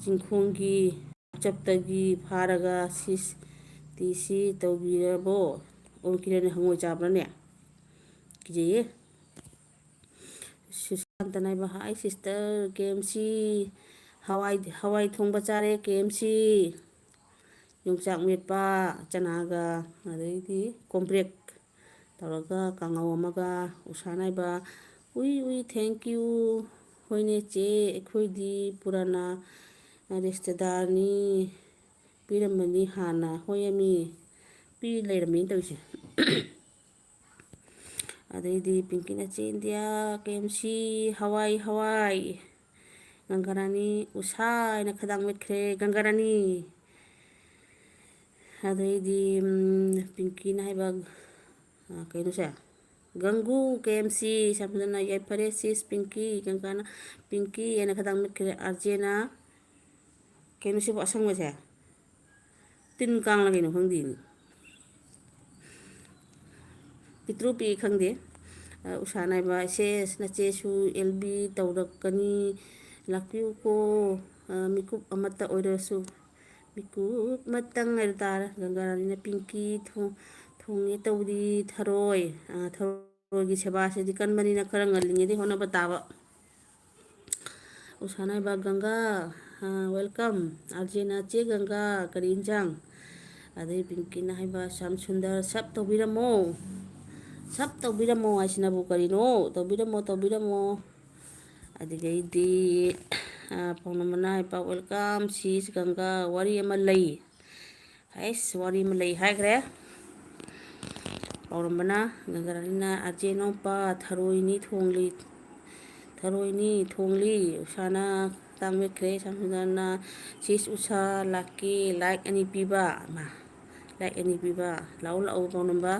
ꯆꯤꯡꯈꯣꯡꯒꯤ ꯆꯞꯇꯒꯤ ꯐꯥꯔꯒ ꯁꯤꯁ ꯇꯤ ꯁꯤ ꯇꯧꯕꯤꯔꯕꯣ?" ꯑꯣ, ꯀꯤꯔꯟꯅ ꯍꯪꯉꯣꯏ ꯆꯥꯕ꯭ꯔꯅꯦ? ꯀꯤꯖꯩꯌꯦ꯫ ꯁꯨꯁꯥꯟꯇꯅ ꯍꯥꯏꯕ, "Hi sister, ꯀꯦ ꯑꯦꯝ ꯁꯤ ꯍꯋꯥꯏ, ꯍꯋꯥꯏ ꯊꯣꯡꯕ ꯆꯥꯔꯦ, ꯀꯦ ꯑꯦꯝ ꯁꯤ꯫ ꯌꯣꯡꯆꯥꯛ ꯃꯦꯠꯄ, ꯆꯅꯥꯒ, ꯑꯗꯩꯗꯤ ꯀꯣꯝꯄ꯭ꯔꯦꯛ ꯇꯧꯔꯒ ꯀꯥꯡꯉꯧ ꯑꯃꯒ"꯫ ꯎꯁꯥ ꯅꯥꯏꯕ, "ꯎꯏ, ꯎꯏ, thank you꯫ ꯍꯣꯏꯅꯦ ꯆꯦ, ꯑꯩꯈꯣꯏꯗꯤ ꯄꯨꯔꯥꯅ ꯔꯤꯁꯇꯦꯗꯥꯔꯅꯤ, ꯄꯤꯔꯝꯕꯅꯤ ꯍꯥꯟꯅ"꯫ ꯍꯣꯏ ꯑꯃꯤ, ꯄꯤ ꯂꯩꯔꯝꯃꯤꯅ ꯇꯧꯔꯤꯁꯦ꯫ ꯑꯗꯩꯗꯤ ꯄꯤꯡꯀꯤꯅ ꯆꯦ ꯏꯟꯗꯤꯌꯥ, ꯀꯦ ꯑꯦꯝ ꯁꯤ, ꯍꯋꯥꯏ, ꯍꯋꯥꯏ꯫ ꯒꯪꯒꯥꯔꯥꯅꯤ, ꯎꯁꯥ ꯍꯥꯏꯅ ꯈꯗꯥꯡ ꯃꯦꯠꯈ꯭ꯔꯦ, ꯒꯪꯒꯥꯔꯥꯅꯤ꯫ ꯑꯗꯩꯗꯤ, ꯎꯝ, ꯄꯤꯡꯀꯤꯅ ꯍꯥꯏꯕ, ꯑ, ꯀꯩꯅꯣꯁꯦ, ꯒꯪꯒꯨ, ꯀꯦ ꯑꯦꯝ ꯁꯤ, ꯁꯝꯁꯨꯟꯗꯔꯅ ꯌꯥꯏꯐꯔꯦ sis ꯄꯤꯡꯀꯤ, ꯒꯪꯒꯥꯅ ꯄꯤꯡꯀꯤ ꯍꯥꯏꯅ ꯈꯗꯥꯡ ꯃꯦꯠꯈ꯭ꯔꯦ, ꯑꯥꯔ ꯖꯦꯅ, ꯀꯩꯅꯣ ꯁꯤꯕꯨ ꯑꯁꯪꯕꯁꯦ? ꯇꯤꯟ ꯀꯥꯡꯂ ꯀꯩꯅꯣ ꯈꯪꯗꯦꯅꯦ꯫ ꯄꯤꯛꯇ꯭ꯔꯨ ꯄꯤꯛꯏ ꯈꯪꯗꯦ꯫ ꯑ, ꯎꯁꯥ ꯅꯥꯏꯕ, "ꯁꯦꯁ, ꯅꯆꯦꯁꯨ ꯑꯦꯜ ꯕꯤ ꯇꯧꯔꯛꯀꯅꯤ, ꯂꯥꯛꯄꯤꯌꯨꯀꯣ, ꯑ, ꯃꯤꯀꯨꯞ ꯑꯃꯠꯇ ꯑꯣꯏꯔꯁꯨ, ꯃꯤꯀꯨꯞ ꯑꯃꯇꯪ" ꯍꯥꯏꯗꯣ ꯇꯥꯔꯦ꯫ ꯒꯪꯒꯥꯔꯥꯅꯤꯅ, "ꯄꯤꯡꯀꯤ ꯊꯣꯡ-, ꯊꯣꯡꯉꯦ ꯇꯧꯔꯤ, ꯊꯔꯣꯏ, ꯑ, ꯊꯔꯣꯏꯒꯤ ꯁꯦꯕꯥꯁꯤꯗꯤ ꯀꯟꯕꯅꯤꯅ ꯈꯔ ꯉꯜꯂꯤꯉꯩꯗꯩ ꯍꯣꯠꯅꯕ ꯇꯥꯕ"꯫ ꯎꯁꯥꯅꯥꯏꯕ ꯒꯪꯒꯥ, ꯑ, welcome꯫ ꯑꯥꯔꯖꯦꯅ, "ꯆꯦ ꯒꯪꯒꯥ, ꯀꯔꯤ ꯏꯟꯖꯥꯡ?" ꯑꯗꯩ ꯄꯤꯡꯀꯤꯅ ꯍꯥꯏꯕ, "ꯁ꯭ꯌꯥꯝ ꯁꯨꯟꯗꯔ, sub ꯇꯧꯕꯤꯔꯝꯃꯣ, sub ꯇꯧꯕꯤꯔꯝꯃꯣ" ꯍꯥꯏꯁꯤꯅꯕꯨ ꯀꯔꯤꯅꯣ? ꯇꯧꯕꯤꯔꯝꯃꯣ, ꯇꯧꯕꯤꯔꯝꯃꯣ꯫ ꯑꯗꯨꯗꯒꯤꯗꯤ, ꯑ, ꯄꯥꯎꯅꯝꯕꯅ ꯍꯥꯏꯕ, "Welcome sis ꯒꯪꯒꯥ, ꯋꯥꯔꯤ ꯑꯃ ꯂꯩ"꯫ ꯍꯩꯁ, ꯋꯥꯔꯤ ꯑꯃ ꯂꯩ ꯍꯥꯏꯈ꯭ꯔꯦ꯫ ꯄꯥꯎꯔꯝꯕꯅ, ꯒꯪꯒꯥꯔꯥꯅꯤꯅ, "ꯑꯥꯔꯖꯦ ꯏꯅꯥꯎꯄꯥ, ꯊꯔꯣꯏꯅꯤ ꯊꯣꯡꯂꯤ, ꯊꯔꯣꯏꯅꯤ ꯊꯣꯡꯂꯤ, ꯎꯁꯥꯅ ꯇꯥꯡ ꯃꯦꯠꯈ꯭ꯔꯦ, ꯁꯥꯝꯁꯨꯟꯗꯔꯅ, sis ꯎꯁꯥ ꯂꯥꯛꯀꯦ, like ꯑꯅꯤ ꯄꯤꯕ"꯫ ꯃꯥ, like ꯑꯅꯤ ꯄꯤꯕ꯫ ꯂꯥꯛꯎ, ꯂꯥꯛꯎ, ꯄꯥꯎꯅꯝꯕ꯫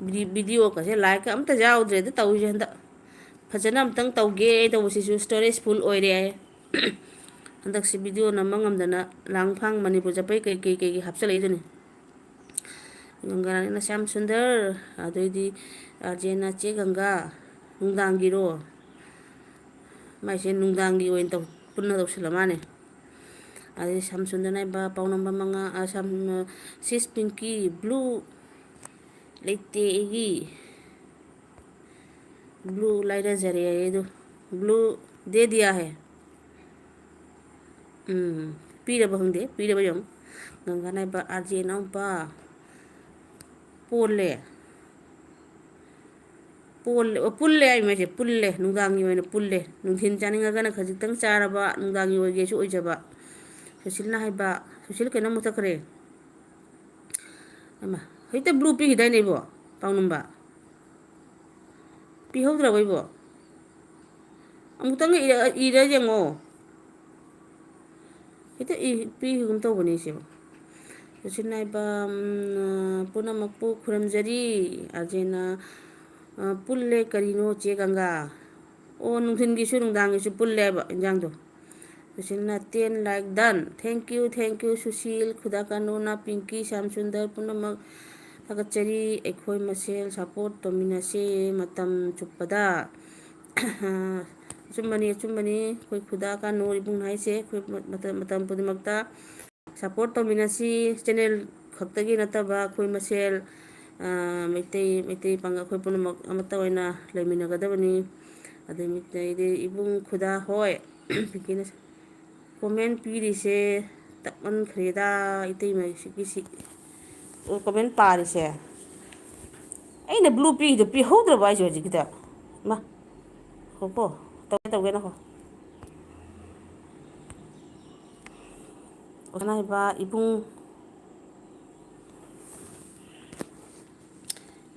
ꯚꯤꯗꯤ-, ꯚꯤꯗꯤꯑꯣꯒꯁꯦ like-ꯀ ꯑꯝꯇ ꯌꯥꯎꯗ꯭ꯔꯦꯗ ꯇꯧꯔꯤꯁꯦ ꯍꯟꯗꯛ꯫ ꯐꯖꯅ ꯑꯝꯇꯪ ꯇꯧꯒꯦ ꯇꯧꯕꯁꯤꯁꯨ storage full ꯑꯣꯏꯔꯦ ꯍꯥꯏ꯫ ꯍꯟꯗꯛꯁꯤ ꯚꯤꯗꯤꯑꯣ ꯅꯝꯕ ꯉꯝꯗꯅ ꯂꯥꯡꯐꯥꯡ ꯃꯅꯤꯄꯨꯔ ꯆꯠꯄꯩ ꯀꯩ ꯀꯩ ꯀꯩꯒꯤ ꯍꯥꯞꯆꯜꯂꯛꯏꯗꯨꯅꯤ꯫ ꯒꯪꯒꯥꯔꯥꯅꯤꯅ, "ꯁ꯭ꯌꯥꯝ ꯁꯨꯟꯗꯔ", ꯑꯗꯩꯗꯤ ꯑꯥꯔꯖꯦꯅ, "ꯆꯦ ꯒꯪꯒꯥ, ꯅꯨꯡꯗꯥꯡꯒꯤꯔꯣ?" ꯃꯥꯏꯁꯦ ꯅꯨꯡꯗꯥꯡꯒꯤ ꯑꯣꯏꯅ ꯇꯧ-, ꯄꯨꯟꯅ ꯇꯧꯁꯤꯜꯂ ꯃꯥꯅꯦ꯫ ꯑꯗꯩ ꯁ꯭ꯌꯥꯝ ꯁꯨꯟꯗꯔꯅ ꯍꯥꯏꯕ, ꯄꯥꯎ ꯅꯝꯕꯔ ꯃꯉꯥ, ꯑ, ꯁ꯭ꯌꯥꯝ, ꯑ, "sis ꯄꯤꯡꯀꯤ, blue ꯂꯩꯇꯦ ꯑꯩꯒꯤ꯫ Blue ꯂꯩꯔꯖꯔꯦ ꯑꯩꯗꯣ꯫ Blue ꯗꯦ ꯗꯤꯌꯥ ꯍꯦ"꯫ ꯎꯝ, ꯄꯤꯔꯕ ꯈꯪꯗꯦ, ꯄꯤꯔꯕ ꯌꯦꯡꯉꯨ꯫ ꯒꯪꯒꯥꯅ ꯍꯥꯏꯕ, "ꯑꯥꯔꯖꯦ ꯏꯅꯥꯎꯄꯥ, ꯄꯣꯜꯂꯦ"꯫ ꯄꯣꯜꯂꯦ, ꯑꯣ, ꯄꯨꯜꯂꯦ ꯍꯥꯏꯃꯦ ꯁꯦ, ꯄꯨꯜꯂꯦ, ꯅꯨꯡꯗꯥꯡꯒꯤ ꯑꯣꯏꯅ ꯄꯨꯜꯂꯦ꯫ ꯅꯨꯡꯊꯤꯟ ꯆꯥꯅꯤꯡꯉꯒꯅ ꯈꯖꯤꯛꯇꯪ ꯆꯥꯔꯕ, ꯅꯨꯡꯗꯥꯡꯒꯤ ꯑꯣꯏꯒꯦꯁꯨ ꯑꯣꯏꯖꯕ꯫ ꯁꯨꯁꯤꯜꯅ ꯍꯥꯏꯕ, ꯁꯨꯁꯤꯜ ꯀꯩꯅꯣ ꯑꯃꯨꯛ ꯆꯠꯈ꯭ꯔꯦ꯫ ꯍꯩꯃꯥ, ꯍꯧꯖꯤꯛꯇ blue ꯄꯤꯈꯤꯗꯥꯏꯅꯦ ꯏꯕꯣ, ꯄꯥꯎꯅꯝꯕ? ꯄꯤꯍꯧꯗ꯭ꯔꯕꯣ ꯑꯩꯕꯣ? ꯑꯃꯨꯛꯇꯪꯒ ꯏꯔ, ꯏꯔ ꯌꯦꯡꯉꯣ꯫ ꯍꯦꯛꯇ ꯏ-, ꯄꯤꯈꯤꯒꯨꯝ ꯇꯧꯕꯅꯦ ꯁꯤꯕꯣ꯫ ꯁꯨꯁꯤꯜ ꯅꯥꯏꯕ, ꯎꯝ, ꯄꯨꯝꯅꯃꯛꯄꯨ ꯈꯨꯔꯨꯝꯖꯔꯤ꯫ ꯑꯥꯔꯖꯦꯅ, ꯑ, ꯄꯨꯜꯂꯦ ꯀꯔꯤꯅꯣ ꯆꯦ ꯒꯪꯒꯥ? ꯑꯣ, ꯅꯨꯡꯊꯤꯟꯒꯤꯁꯨ ꯅꯨꯡꯗꯥꯡꯒꯤꯁꯨ ꯄꯨꯜꯂꯦꯕ ꯏꯟꯖꯥꯡꯗꯣ꯫ ꯁꯨꯁꯤꯜꯅ ten like done꯫ Thank you, thank you, Sushil, ꯈꯨꯗꯥ ꯀꯥꯅꯨꯅ, ꯄꯤꯡꯀꯤ, Shyam Sundar, ꯄꯨꯝꯅꯃꯛ ꯊꯥꯒꯠꯆꯔꯤ꯫ ꯑꯩꯈꯣꯏ ꯃꯁꯦꯜ support ꯇꯧꯃꯤꯟꯅꯁꯦ ꯃꯇꯝ ꯆꯨꯞꯄꯗ꯫ ꯑꯆꯨꯝꯕꯅꯤ, ꯑꯆꯨꯝꯕꯅꯤ꯫ ꯑꯩꯈꯣꯏ ꯈꯨꯗꯥ ꯀꯥꯅꯨ ꯏꯕꯨꯡ ꯍꯥꯏꯁꯦ ꯑꯩꯈꯣꯏ ꯃꯇꯝ, ꯃꯇꯝ ꯈꯨꯗꯤꯡꯃꯛꯇ support ꯇꯧꯃꯤꯟꯅꯁꯤ꯫ Channel ꯈꯛꯇꯒꯤ ꯅꯠꯇꯕ ꯑꯩꯈꯣꯏ ꯃꯁꯦꯜ, ꯑ, ꯃꯩꯇꯩ, ꯃꯩꯇꯩ ꯄꯥꯡꯒꯜ ꯑꯩꯈꯣꯏ ꯄꯨꯝꯅꯃꯛ ꯑꯃꯠꯇ ꯑꯣꯏꯅ ꯂꯩꯃꯤꯟꯅꯒꯗꯕꯅꯤ꯫ ꯑꯗꯩ ꯃꯩꯇꯩꯗꯤ ꯏꯕꯨꯡ ꯈꯨꯗꯥ ꯍꯣꯏ, ꯄꯤꯡꯀꯤꯅ comment ꯄꯤꯔꯤꯁꯦ ꯇꯞꯃꯟꯈ꯭ꯔꯦꯗ, ꯏꯇꯩꯃ ꯁꯤꯒꯤꯁꯤ꯫ ꯑꯣ, comment ꯄꯥꯔꯤꯁꯦ꯫ ꯑꯩꯅ blue ꯄꯤꯔꯤꯗꯣ ꯄꯤꯍꯧꯗ꯭ꯔꯕ ꯍꯥꯏꯁꯦ ꯍꯧꯖꯤꯛꯀꯤꯗ? ꯃꯥ, ꯉꯥꯏꯈꯣꯀꯣ, ꯇꯧꯒꯦ, ꯇꯧꯒꯦ, ꯉꯥꯏꯈꯣ꯫ ꯑꯣꯖꯥꯅ ꯍꯥꯏꯕ ꯏꯕꯨꯡ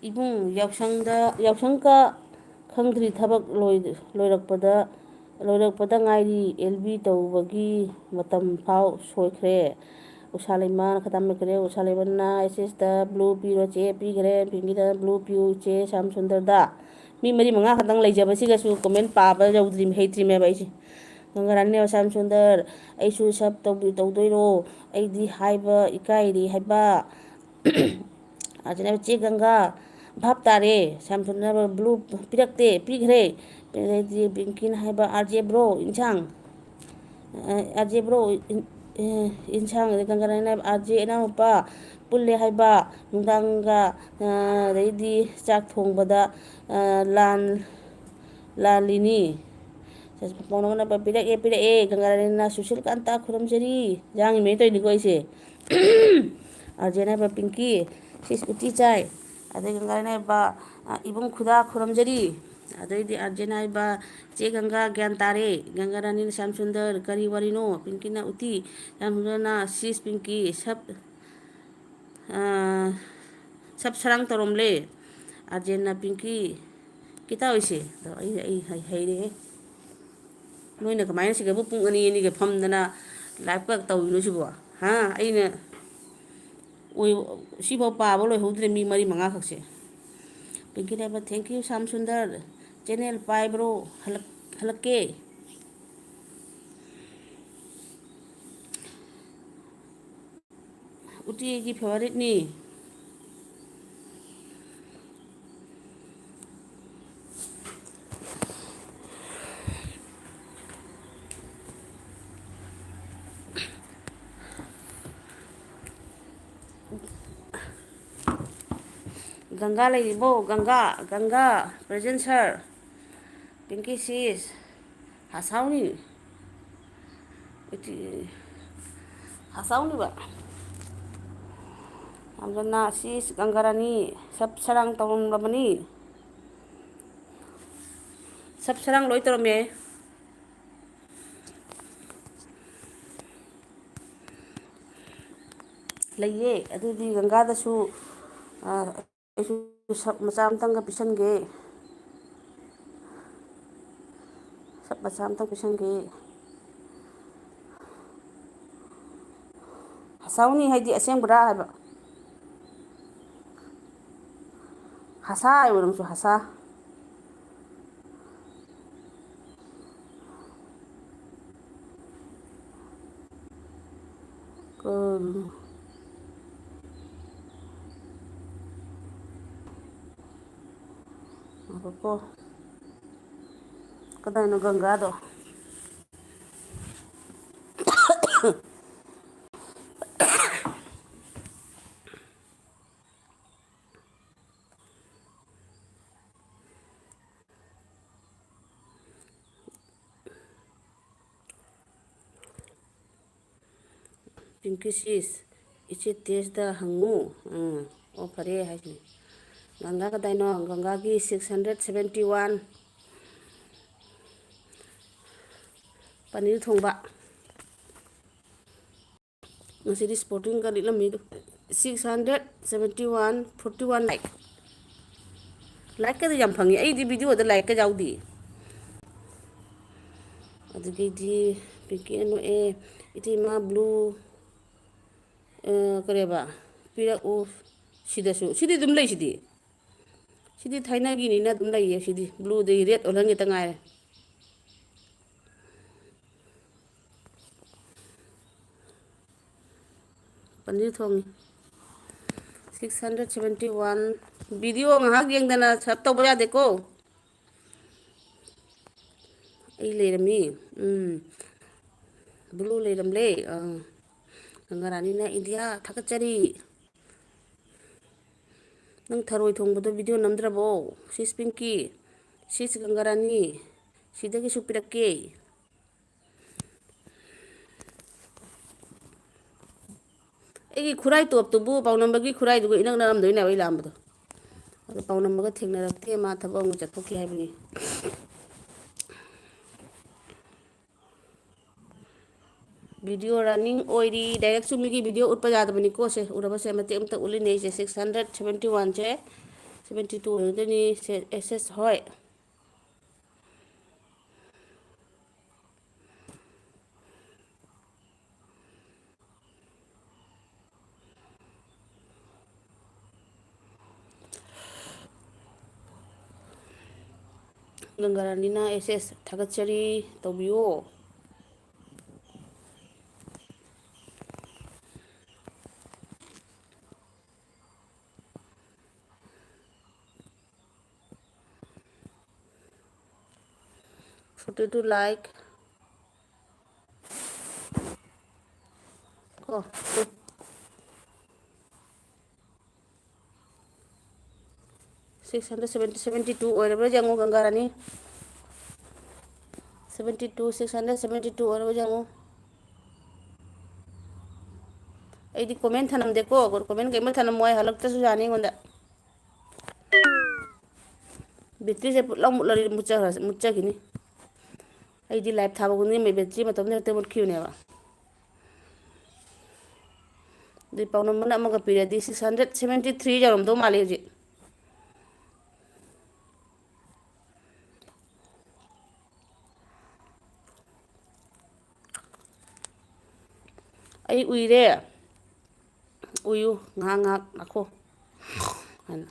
ꯏꯕꯨꯡ, ꯌꯥꯎꯁꯪꯗ, ꯌꯥꯎꯁꯪ ꯀꯥ ꯈꯪꯗ꯭ꯔꯤ, ꯊꯕꯛ ꯂꯣꯏ-, ꯂꯣꯏꯔꯛꯄꯗ, ꯂꯣꯏꯔꯛꯄꯗ ꯉꯥꯏꯔꯤ, ꯑꯦꯜ ꯕꯤ ꯇꯧꯕꯒꯤ ꯃꯇꯝ ꯐꯥꯎ ꯁꯣꯏꯈ꯭ꯔꯦ꯫ ꯎꯁꯥ ꯂꯩꯃꯅ ꯈꯇꯝ ꯂꯣꯏꯈ꯭ꯔꯦ, ꯎꯁꯥ ꯂꯩꯃꯅ ꯑꯦꯁ ꯑꯦꯁꯇ blue ꯄꯤꯔꯣ ꯆꯦ ꯄꯤꯈ꯭ꯔꯦ, ꯄꯤꯡꯀꯤꯗ blue ꯄꯤꯌꯨ ꯆꯦ ꯁ꯭ꯌꯥꯝ ꯁꯨꯟꯗꯔꯗ꯫ ꯃꯤ ꯃꯔꯤ ꯃꯉꯥ ꯈꯛꯇꯪ ꯂꯩꯖꯕꯁꯤꯒꯁꯨ comment ꯄꯥꯕ ꯌꯧꯗ꯭ꯔꯤ, ꯍꯩꯇ꯭ꯔꯤꯃꯦꯕ ꯑꯩꯁꯦ꯫ ꯒꯪꯒꯥꯔꯥꯅꯤ ꯁ꯭ꯌꯥꯝ ꯁꯨꯟꯗꯔ, ꯑꯩꯁꯨ sub ꯇꯧꯕꯤ-, ꯇꯧꯗꯣꯏꯔꯣ? ꯑꯩꯗꯤ ꯍꯥꯏꯕ ꯏꯀꯥꯏꯔꯤ ꯍꯥꯏꯕ꯫ ꯑꯥꯔꯖꯦꯅ ꯍꯥꯏꯕ, "ꯆꯦ ꯒꯪꯒꯥ, ꯚꯥꯞ ꯇꯥꯔꯦ, ꯁ꯭ꯌꯥꯝꯁꯨꯟꯗꯔꯅ blue ꯄꯤꯔꯛꯇꯦ, ꯄꯤꯈ꯭ꯔꯦ꯫" ꯑꯗꯩꯗꯤ ꯄꯤꯡꯀꯤꯅ ꯍꯥꯏꯕ, "ꯑꯥꯔ ꯖꯦ bro, ꯏꯟꯁꯥꯡ, ꯑ, ꯑꯥꯔ ꯖꯦ bro, ꯏꯟ-, ꯑ, ꯏꯟꯁꯥꯡ", ꯑꯗꯩ ꯒꯪꯒꯥꯅ ꯍꯥꯏꯕ, "ꯑꯥꯔ ꯖꯦ ꯏꯅꯥꯎꯅꯨꯄꯥ, ꯄꯨꯜꯂꯦ ꯍꯥꯏꯕ, ꯅꯨꯡꯗꯥꯡꯒ, ꯑ, ꯑꯗꯩꯗꯤ ꯆꯥꯛ ꯊꯣꯡꯕꯗ, ꯑ, ꯂꯥꯟ-, ꯂꯥꯜꯂꯤꯅꯤ꯫" ꯄꯥꯎꯅꯝ ꯅꯝꯕꯔ ꯄꯤꯔꯛꯑꯦ, ꯄꯤꯔꯛꯑꯦ꯫ ꯒꯪꯒꯥꯔꯥꯅꯤꯅ ꯁꯨꯁꯤꯜꯀꯥꯟꯇ ꯈꯨꯔꯨꯝꯖꯔꯤ꯫ ꯌꯥꯡꯉꯤꯃꯦ ꯇꯧꯔꯤꯅꯤꯀꯣ ꯑꯩꯁꯦ꯫ ꯑꯥꯔꯖꯦꯅ ꯍꯥꯏꯕ, "ꯄꯤꯡꯀꯤ, ꯁꯤꯁ ꯎꯇꯤ ꯆꯥꯏ꯫" ꯑꯗꯩ ꯒꯪꯒꯥꯔꯥꯅꯤꯅ ꯍꯥꯏꯕ, "ꯑ, ꯏꯕꯨꯡ ꯈꯨꯗꯥ ꯈꯨꯔꯨꯝꯖꯔꯤ꯫" ꯑꯗꯩꯗꯤ ꯑꯥꯔꯖꯦꯅ ꯍꯥꯏꯕ, "ꯆꯦ ꯒꯪꯒꯥ ꯒ꯭ꯌꯥꯟ ꯇꯥꯔꯦ꯫" ꯒꯪꯒꯥꯔꯥꯅꯤꯅ, "ꯁ꯭ꯌꯥꯝ ꯁꯨꯟꯗꯔ, ꯀꯔꯤ ꯋꯥꯔꯤꯅꯣ?" ꯄꯤꯡꯀꯤꯅ, "ꯎꯇꯤ꯫" ꯁ꯭ꯌꯥꯝ ꯁꯨꯟꯗꯔꯅ, "ꯁꯤꯁ ꯄꯤꯡꯀꯤ, ꯁꯞ-, ꯑ, ꯁꯞ ꯁꯔꯥꯡ ꯇꯧꯔꯝꯂꯦ꯫" ꯑꯥꯔꯖꯦꯅ, "ꯄꯤꯡꯀꯤ, ꯀꯤꯇꯥ ꯍꯣꯏꯁꯦ꯫ ꯑꯗꯣ ꯑꯩ, ꯑꯩ ꯍꯩ-, ꯍꯩꯔꯦꯍꯦ꯫ ꯅꯣꯏꯅ ꯀꯃꯥꯏꯅ ꯁꯤꯗꯕꯨ ꯄꯨꯡ ꯑꯅꯤ, ꯑꯅꯤꯒ ꯐꯝꯗꯅ live ꯀ ꯇꯧꯔꯤꯅꯣ ꯁꯤꯕꯣ? ꯍꯥ? ꯑꯩꯅ ꯑꯣꯏ-, ꯁꯤꯐꯥꯎ ꯄꯥꯕ ꯂꯣꯏꯍꯧꯗ꯭ꯔꯦ, ꯃꯤ ꯃꯔꯤ ꯃꯉꯥꯈꯛꯁꯦ꯫ ꯄꯤꯡꯀꯤ ꯗꯦꯕ, thank you, Shyam Sundar. Channel ꯄꯥꯏꯕ꯭ꯔꯣ? ꯍꯜꯂꯛ-, ꯍꯜꯂꯛꯀꯦ꯫ ꯎꯇꯤ ꯑꯩꯒꯤ favourite ꯅꯤ꯫ ꯒꯪꯒꯥ ꯂꯩꯔꯤꯕꯣ? ꯒꯪꯒꯥ, ꯒꯪꯒꯥ, present sir, ꯄꯤꯡꯀꯤ sis, ꯍꯥꯁꯥꯎꯅꯤ꯫ ꯎꯇꯤ-, ꯍꯥꯁꯥꯎꯅꯤꯕ꯫ ꯌꯥꯝꯖꯟꯅ sis ꯒꯪꯒꯥꯔꯥꯅꯤ, ꯁꯞ ꯁꯔꯥꯡ ꯇꯧꯔꯝꯂꯕꯅꯤ꯫ ꯁꯞ ꯁꯔꯥꯡ ꯂꯣꯏ ꯇꯧꯔꯝꯃꯦ꯫ ꯂꯩꯌꯦ꯫ ꯑꯗꯨꯗꯤ ꯒꯪꯒꯥꯗꯁꯨ, ꯑ, ꯑꯩꯁꯨ ꯁꯞ ꯃꯆꯥ ꯑꯝꯇꯪꯒ ꯄꯤꯁꯟꯒꯦ꯫ ꯁꯞ ꯃꯆꯥ ꯑꯝꯇꯪ ꯄꯤꯁꯟꯒꯦ꯫ ꯍꯁꯥꯎꯅꯤ ꯍꯥꯏꯗꯤ ꯑꯁꯦꯡꯕ꯭ꯔꯥ ꯍꯥꯏꯕ? ꯍꯁꯥ ꯍꯥꯏꯌꯣ ꯅꯪꯁꯨ, ꯍꯁꯥ꯫ ꯀꯔꯤꯅꯣ? ꯉꯥꯏꯈꯣꯀꯣ꯫ ꯀꯗꯥꯏꯅꯣ ꯒꯪꯒꯥꯗꯣ? ꯄꯤꯡꯀꯤ sis, ꯏꯆꯦ ꯇꯦꯖꯇ ꯍꯪꯉꯨ꯫ ꯎꯝ, ꯑꯣ, ꯐꯔꯦ ꯍꯥꯏꯁꯤꯅꯤ꯫ ꯒꯪꯒꯥ ꯀꯗꯥꯏꯅꯣ? ꯒꯪꯒꯥꯒꯤ six hundred seventy one꯫ ꯄꯅꯤꯔ ꯊꯣꯡꯕ꯫ ꯉꯁꯤꯗꯤ sporting ꯀ ꯂꯤꯠꯂꯝꯃꯤꯗꯣ꯫ Six hundred seventy one, forty one like꯫ ꯂꯥꯏꯛꯀꯗꯤ ꯌꯥꯝ ꯐꯪꯉꯤ, ꯑꯩꯗꯤ ꯚꯤꯗꯤꯑꯣꯗ ꯂꯥꯏꯛꯀ ꯌꯥꯎꯗꯦ꯫ ꯑꯗꯨꯗꯒꯤꯗꯤ ꯄꯤꯡꯀꯤ ꯑꯅꯨ ꯑꯦ, ꯏꯇꯩꯃ ꯕ꯭ꯂꯨ, ꯑ, ꯀꯔꯤꯕ, ꯄꯤꯔꯛꯎ꯫ ꯁꯤꯗꯁꯨ, ꯁꯤꯗꯤ ꯑꯗꯨꯝ ꯂꯩꯁꯤꯗꯤ꯫ ꯁꯤꯗꯤ ꯊꯥꯏꯅꯒꯤꯅꯤꯅ ꯑꯗꯨꯝ ꯂꯩꯌꯦ꯫ ꯁꯤꯗꯤ ꯕ꯭ꯂꯨꯗꯒꯤ ꯔꯦꯠ ꯑꯣꯜꯍꯟꯒꯦꯇ ꯉꯥꯏꯔꯦ꯫ ꯄꯅꯤꯔ ꯊꯣꯡꯉꯤ꯫ Six hundred seventy one꯫ Video ꯉꯥꯏꯍꯥꯛ ꯌꯦꯡꯗꯅ ꯁꯔꯞ ꯇꯧꯕ ꯌꯥꯗꯦꯀꯣ꯫ ꯑꯩ ꯂꯩꯔꯝꯃꯤ꯫ ꯎꯝ꯫ ꯕ꯭ꯂꯨ ꯂꯩꯔꯝꯂꯦ꯫ ꯑꯥ꯫ ꯒꯪꯒꯥꯔꯥꯅꯤꯅ ꯏꯟꯗꯤꯌꯥ ꯊꯥꯒꯠꯆꯔꯤ꯫ ꯅꯪ ꯊꯔꯣꯏ ꯊꯣꯡꯕꯗꯣ ꯚꯤꯗꯤꯑꯣ ꯅꯝꯗ꯭ꯔꯕꯣ? ꯁꯤꯁ ꯄꯤꯡꯀꯤ, ꯁꯤꯁ ꯒꯪꯒꯥꯔꯥꯅꯤ, ꯁꯤꯗꯒꯤꯁꯨ ꯄꯤꯔꯛꯀꯦ꯫ ꯑꯩꯒꯤ ꯈꯨꯔꯥꯏ ꯇꯣꯞꯇꯨꯕꯨ ꯄꯥꯎꯅꯝꯕꯒꯤ ꯈꯨꯔꯥꯏꯗꯨꯒ ꯏꯅꯛ ꯅꯛꯑꯝꯗꯣꯏꯅꯦꯕ ꯑꯩ ꯂꯥꯛꯑꯝꯕꯗꯣ꯫ ꯑꯗꯣ ꯄꯥꯎꯅꯝꯕꯒ ꯊꯦꯡꯅꯔꯛꯇꯦ, ꯃꯥ ꯊꯕꯛ ꯑꯃ ꯆꯠꯊꯣꯛꯈꯤ ꯍꯥꯏꯕꯅꯤ꯫ ꯚꯤꯗꯤꯑꯣ ꯔꯟꯅꯤꯡ ꯑꯣꯏꯔꯤ꯫ ꯗꯥꯏꯔꯦꯛ ꯆꯨꯝꯃꯤꯒꯤ ꯚꯤꯗꯤꯑꯣ ꯎꯠꯄ ꯌꯥꯗꯕꯅꯤꯀꯣ꯫ ꯁꯦ, ꯎꯔꯕꯁꯦ ꯃꯇꯦꯛ ꯑꯃꯇ ꯎꯠꯂꯤꯅꯦ ꯑꯩꯁꯦ꯫ Six hundred seventy one ꯁꯦ seventy two ꯑꯣꯏꯔꯝꯒꯅꯤ꯫ ꯁꯦ, ꯑꯦꯁ ꯑꯦꯁ ꯍꯣꯏ꯫ ꯒꯪꯒꯥꯔꯥꯅꯤꯅ ꯑꯦꯁ ꯑꯦꯁ ꯊꯥꯒꯠꯆꯔꯤ, ꯇꯧꯕꯤꯌꯣ꯫ Forty two like꯫ ꯀꯣ꯫ Six hundred seventy, seventy two ꯑꯣꯏꯔꯕ꯭ꯔꯥ ꯌꯦꯡꯉꯨ, ꯒꯪꯒꯥꯔꯥꯅꯤ꯫ Seventy two, six hundred seventy two ꯑꯣꯏꯔꯕ꯭ꯔꯥ ꯌꯦꯡꯉꯨ꯫ ꯑꯩꯗꯤ comment ꯊꯅꯝꯗꯦꯀꯣ, comment ꯀꯩꯝꯇ ꯊꯅꯝꯃꯣꯏ, ꯍꯜꯂꯛꯇ꯭ꯔꯁꯨ ꯌꯥꯅꯤ ꯑꯩꯉꯣꯟꯗ꯫ ꯕꯦꯇ꯭ꯔꯤꯁꯦ ꯄꯨꯠꯂꯥꯎ ꯃꯨꯠꯂꯗꯤ ꯃꯨꯠꯆꯈ꯭ꯔ-, ꯃꯨꯠꯆꯈꯤꯅꯤ꯫ ꯑꯩꯗꯤ live ꯊꯥꯕ ꯈꯨꯗꯤꯡꯒꯤ ꯕꯦꯇ꯭ꯔꯤ ꯃꯇꯣꯝꯇ ꯍꯦꯛꯇ ꯃꯨꯠꯈꯤꯕꯅꯦꯕ꯫ ꯑꯗꯩ ꯄꯥꯎꯅꯝꯕꯅ ꯑꯃꯒ ꯄꯤꯔꯗꯤ six hundred seventy three ꯌꯧꯔꯝꯗꯧ ꯃꯥꯜꯂꯦ ꯍꯧꯖꯤꯛ꯫ ꯑꯩ ꯎꯏꯔꯦ, ꯎꯏꯌꯨ, ꯉꯥꯏꯍꯥꯛ ꯉꯥꯏꯍꯥꯛ ꯉꯥꯏꯈꯣ ꯍꯥꯏꯅ꯫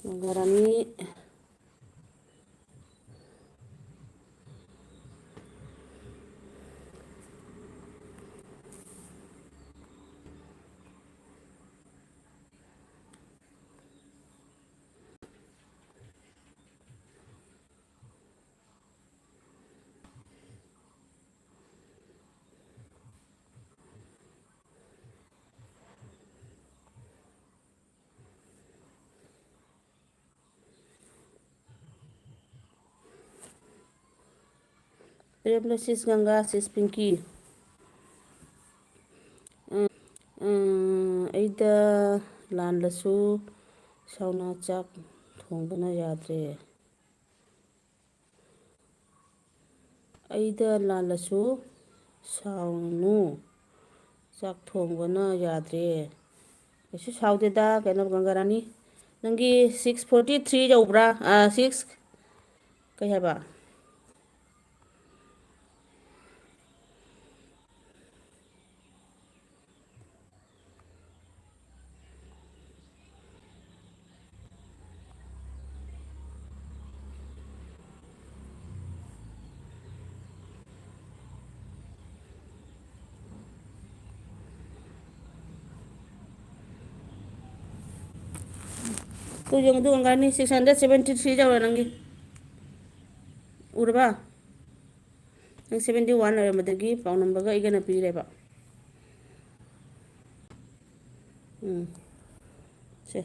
ꯒꯪꯒꯥ ꯔꯥꯅꯤ꯫ ꯄ꯭ꯔꯦꯝꯂ ꯁꯤꯁ ꯒꯪꯒꯥ ꯁꯤꯁ ꯄꯤꯡꯀꯤ꯫ ꯑꯩꯗ ꯂꯥꯟꯂꯁꯨ ꯁꯥꯎꯅ ꯆꯥꯛ ꯊꯣꯡꯕꯅ ꯌꯥꯗ꯭ꯔꯦ꯫ ꯑꯩꯗ ꯂꯥꯜꯂꯁꯨ ꯁꯥꯎꯅꯨ, ꯆꯥꯛ ꯊꯣꯡꯕꯅ ꯌꯥꯗ꯭ꯔꯦ꯫ ꯀꯩꯁꯨ ꯁꯥꯎꯗꯦꯗ, ꯀꯩꯅꯣ, ꯒꯪꯒꯥꯔꯥꯅꯤ, ꯅꯪꯒꯤ ꯁꯤꯛꯁ ꯐꯣꯔꯇꯤ ꯊ꯭ꯔꯤ ꯌꯧꯕ꯭ꯔꯥ? ꯑꯥ, ꯁꯤꯛꯁ, ꯀꯩ ꯍꯥꯏꯕ? ꯇꯨ ꯌꯦꯡꯉꯨ, ꯑꯗꯨ ꯒꯪꯒꯥꯔꯥꯅꯤ, ꯁꯤꯛꯁ ꯍꯟꯗ꯭ꯔꯦꯠ ꯁꯚꯦꯟꯇꯤ ꯊ꯭ꯔꯤ ꯌꯧꯔꯦ ꯅꯪꯒꯤ꯫ ꯎꯔꯕ? ꯅꯪ ꯁꯚꯦꯟꯇꯤ ꯋꯥꯟ ꯑꯣꯏꯔꯝꯕꯗꯒꯤ ꯄꯥꯎ ꯅꯝꯕꯒ ꯑꯩꯒꯅ ꯄꯤꯔꯦꯕ꯫ ꯎꯝ꯫ ꯁꯦ꯫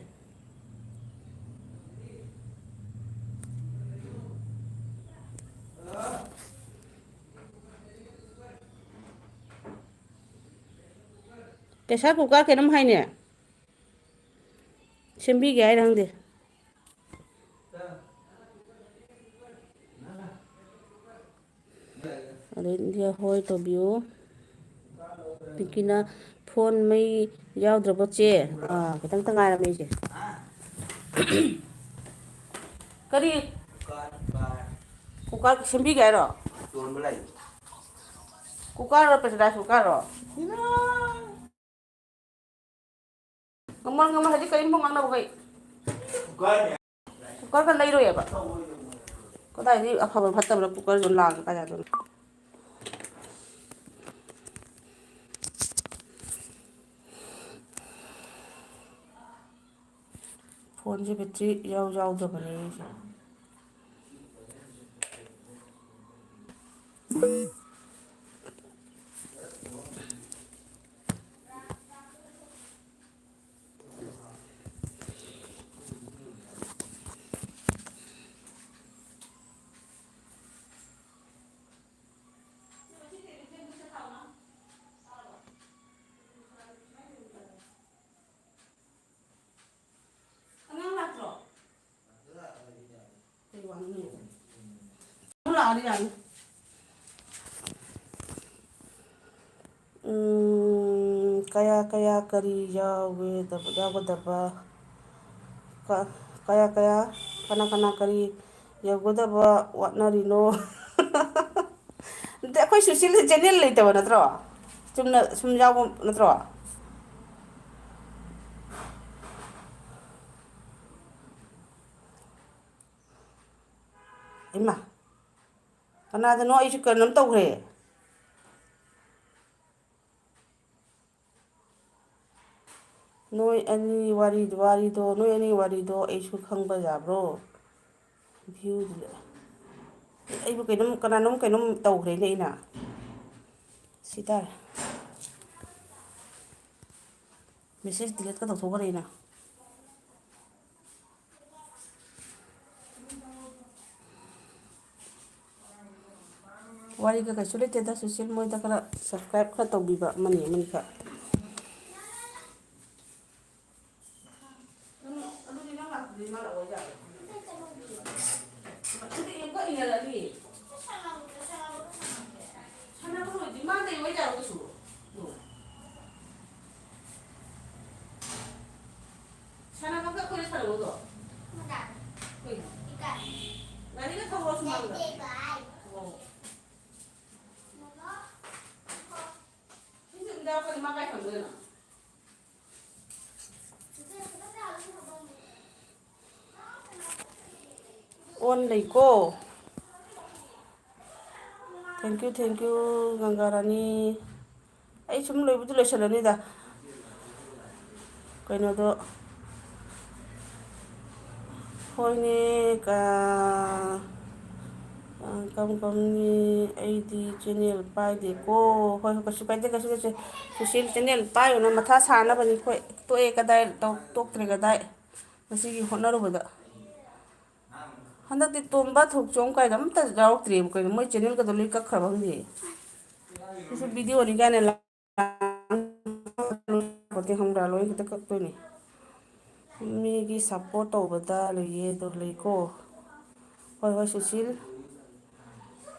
ꯄ꯭ꯔꯦꯁꯔ ꯀꯨꯀꯔ ꯀꯩꯅꯣꯝ ꯍꯥꯏꯅꯦ꯫ ꯁꯦꯝꯕꯤꯒꯦ ꯍꯥꯏꯔ ꯈꯪꯗꯦ꯫ ꯑꯗꯩ ꯏꯟꯗꯤꯌꯥ ꯍꯣꯏ ꯇꯧꯕꯤꯌꯨ꯫ ꯄꯤꯡꯀꯤꯅ ꯐꯣꯟ ꯃꯩ ꯌꯥꯎꯗ꯭ꯔꯕꯣ ꯆꯦ? ꯑꯥ, ꯈꯤꯇꯪꯇ ꯉꯥꯏꯔꯝꯃꯦ ꯑꯩꯁꯦ꯫ ꯀꯔꯤ? ꯀꯨꯀꯔ ꯁꯦꯝꯕꯤꯒꯦ ꯍꯥꯏꯔꯣ? ꯀꯨꯀꯔꯔꯣ, ꯄ꯭ꯔꯦꯁꯔ ꯔꯥꯏꯁ ꯀꯨꯀꯔꯔꯣ? ꯉꯝꯃꯣꯏ, ꯉꯝꯃꯣꯏ, ꯍꯧꯖꯤꯛ ꯀꯔꯤꯝꯐꯥꯎ ꯉꯥꯡꯅꯕ ꯀꯩ? ꯀꯨꯀꯔꯒ ꯂꯩꯔꯣꯏꯌꯦꯕ꯫ ꯀꯗꯥꯏꯗꯒꯤ ꯑꯐꯕ ꯐꯠꯇꯕꯅꯣ, ꯀꯨꯀꯔꯗꯣ ꯂꯥꯛꯑꯒ ꯀꯗꯥꯏꯗꯅꯣ? ꯐꯣꯟꯁꯦ ꯕꯦꯇ꯭ꯔꯤ ꯏꯌꯥꯎ ꯌꯥꯎꯗꯕꯅꯦ ꯑꯩꯁꯦ꯫ ꯑꯉꯥꯡ ꯂꯥꯛꯇ꯭ꯔꯣ? ꯀꯩ ꯋꯥꯅꯣ? ꯑꯃꯨꯛ ꯂꯥꯛꯑꯗꯤ ꯌꯥꯅꯤ꯫ ꯎꯝ, ꯀꯌꯥ ꯀꯌꯥ ꯀꯔꯤ ꯌꯥꯎꯒꯗꯕ, ꯌꯥꯎꯒꯗꯕ? ꯀ-, ꯀꯌꯥ ꯀꯌꯥ, ꯀꯅꯥ ꯀꯅꯥ ꯀꯔꯤ ꯌꯧꯒꯗꯕ ꯋꯥꯠꯅꯔꯤꯅꯣ? ꯅꯠꯇꯦ, ꯑꯩꯈꯣꯏ ꯁꯨꯁꯤꯜꯁꯦ ꯆꯦꯅꯦꯜ ꯂꯩꯇꯕ ꯅꯠꯇ꯭ꯔꯣ? ꯆꯨꯝꯅ ꯁꯨꯝ ꯌꯥꯎꯕ ꯅꯠꯇ꯭ꯔꯣ? ꯏꯃꯥ, ꯀꯅꯥꯗꯅꯣ ꯑꯩꯁꯨ ꯀꯩꯅꯣꯝ ꯇꯧꯈ꯭ꯔꯦ꯫ ꯅꯣꯏ ꯑꯅꯤ ꯋꯥꯔꯤ, ꯋꯥꯔꯤꯗꯣ, ꯅꯣꯏ ꯑꯅꯤ ꯋꯥꯔꯤꯗꯣ ꯑꯩꯁꯨ ꯈꯪꯕ ꯌꯥꯕ꯭ꯔꯣ? ꯚ꯭ꯌꯨꯗꯨꯗ ꯑꯩꯕꯨ ꯀꯩꯅꯣꯝ, ꯀꯅꯥꯅꯣꯝ ꯀꯩꯅꯣꯝ ꯇꯧꯈ꯭ꯔꯦꯅꯦ ꯑꯩꯅ꯫ ꯁꯤ ꯇꯥꯔꯦ꯫ ꯃꯦꯁꯦꯖ ꯗꯤꯂꯦꯠꯀ ꯇꯧꯊꯣꯛꯈ꯭ꯔꯦꯅ꯫ ꯋꯥꯔꯤꯒ ꯀꯩꯁꯨ ꯂꯩꯇꯦꯗ, ꯁꯨꯁꯤꯜ ꯃꯣꯏꯗ ꯈꯔ subscribe ꯈꯔ ꯇꯧꯕꯤꯕ ꯑꯃꯅꯤ ꯑꯃꯅꯤꯈꯛ꯫ ꯁꯥꯟꯅꯐꯝ ꯈꯛ ꯑꯩꯈꯣꯏꯅ ꯁꯥꯟꯅꯧꯗꯣ꯫ ꯀꯩꯅꯣ? ꯒꯥꯔꯤꯒ ꯊꯧꯔꯣ ꯁꯨꯃꯥꯡꯗ꯫ ꯑꯣ꯫ ꯁꯤꯁꯨ ꯑꯗꯨꯝ ꯌꯥꯎꯔꯛꯀꯅꯤ, ꯃꯥ ꯀꯥꯏ ꯊꯝꯗꯣꯏꯅꯣ? ꯑꯣꯟ ꯂꯩꯀꯣ꯫ Thank you, thank you, ꯒꯪꯒꯥ ꯔꯥꯅꯤ꯫ ꯑꯩ ꯁꯨꯝ ꯂꯣꯏꯕꯨꯗꯤ ꯂꯣꯏꯁꯤꯜꯂꯅꯤꯗ꯫ ꯀꯩꯅꯣꯗꯣ, ꯍꯣꯏꯅꯦ, ꯀ-, ꯑ, ꯀꯝ ꯀꯝꯅꯤ? ꯑꯩꯗꯤ channel ꯄꯥꯏꯗꯦꯀꯣ꯫ ꯍꯣꯏ, ꯍꯣꯏ, ꯀꯩꯁꯨ ꯀꯥꯏꯗꯦ, ꯀꯩꯁꯨ ꯀꯥꯏꯗꯦ꯫ ꯁꯨꯁꯤꯜ channel ꯄꯥꯏꯔꯨꯅꯨ, ꯃꯊꯥ ꯁꯥꯅꯕꯅꯤ꯫ ꯑꯩꯈꯣꯏ ꯇꯣꯛꯑꯦ, ꯀꯗꯥꯏ ꯇꯧ-, ꯇꯣꯛꯇ꯭ꯔꯦ, ꯀꯗꯥꯏ? ꯃꯁꯤꯒꯤ ꯍꯣꯠꯅꯔꯨꯕꯗ꯫ ꯍꯟꯗꯛꯇꯤ ꯇꯣꯝꯕ ꯊꯣꯛꯆꯣꯝ ꯀꯥꯏꯗ ꯑꯝꯇ ꯌꯥꯎꯔꯛꯇ꯭ꯔꯦꯕ꯫ ꯀꯩꯅꯣ, ꯃꯣꯏ channelꯒꯗꯣ ꯂꯣꯏ ꯀꯛꯈ꯭ꯔꯕ ꯈꯪꯗꯦ꯫ ꯁꯤꯁꯨ videoꯅꯤ ꯀꯥꯏꯅ ꯂꯥꯛ-, ꯈꯪꯕ꯭ꯔꯥ? ꯂꯣꯏ ꯈꯛꯇ ꯀꯛꯇꯣꯏꯅꯤ꯫ ꯃꯤꯒꯤ support ꯇꯧꯕꯗ ꯂꯩꯌꯦ, ꯑꯗꯣ ꯂꯩꯀꯣ꯫ ꯍꯣꯏ, ꯍꯣꯏ, ꯁꯨꯁꯤꯜ꯫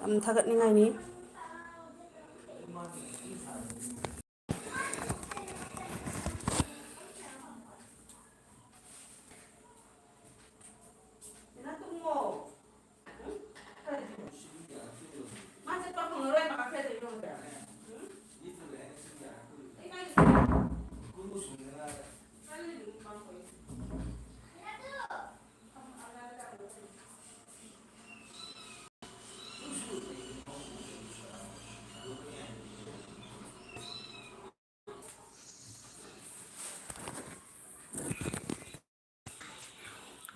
ꯌꯥꯝ ꯊꯥꯒꯠꯅꯤꯡꯉꯥꯏꯅꯤ꯫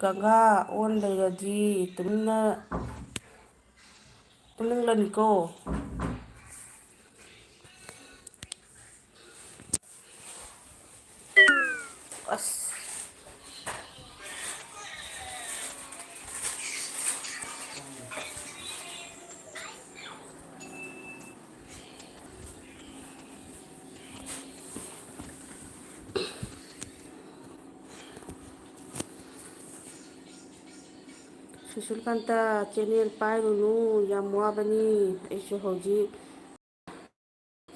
ꯒꯪꯒꯥ ꯑꯣꯟ ꯂꯩꯔꯗꯤ ꯇꯨꯃꯤꯟꯅ, ꯇꯨꯃꯤꯟꯂꯅꯤꯀꯣ꯫ ꯑꯁ꯫ ꯁꯨꯁꯤꯜꯀꯥꯟꯇ, channel ꯄꯥꯏꯔꯨꯅꯨ, ꯌꯥꯝ ꯋꯥꯕꯅꯤ꯫ ꯑꯩꯁꯨ ꯍꯧꯖꯤꯛ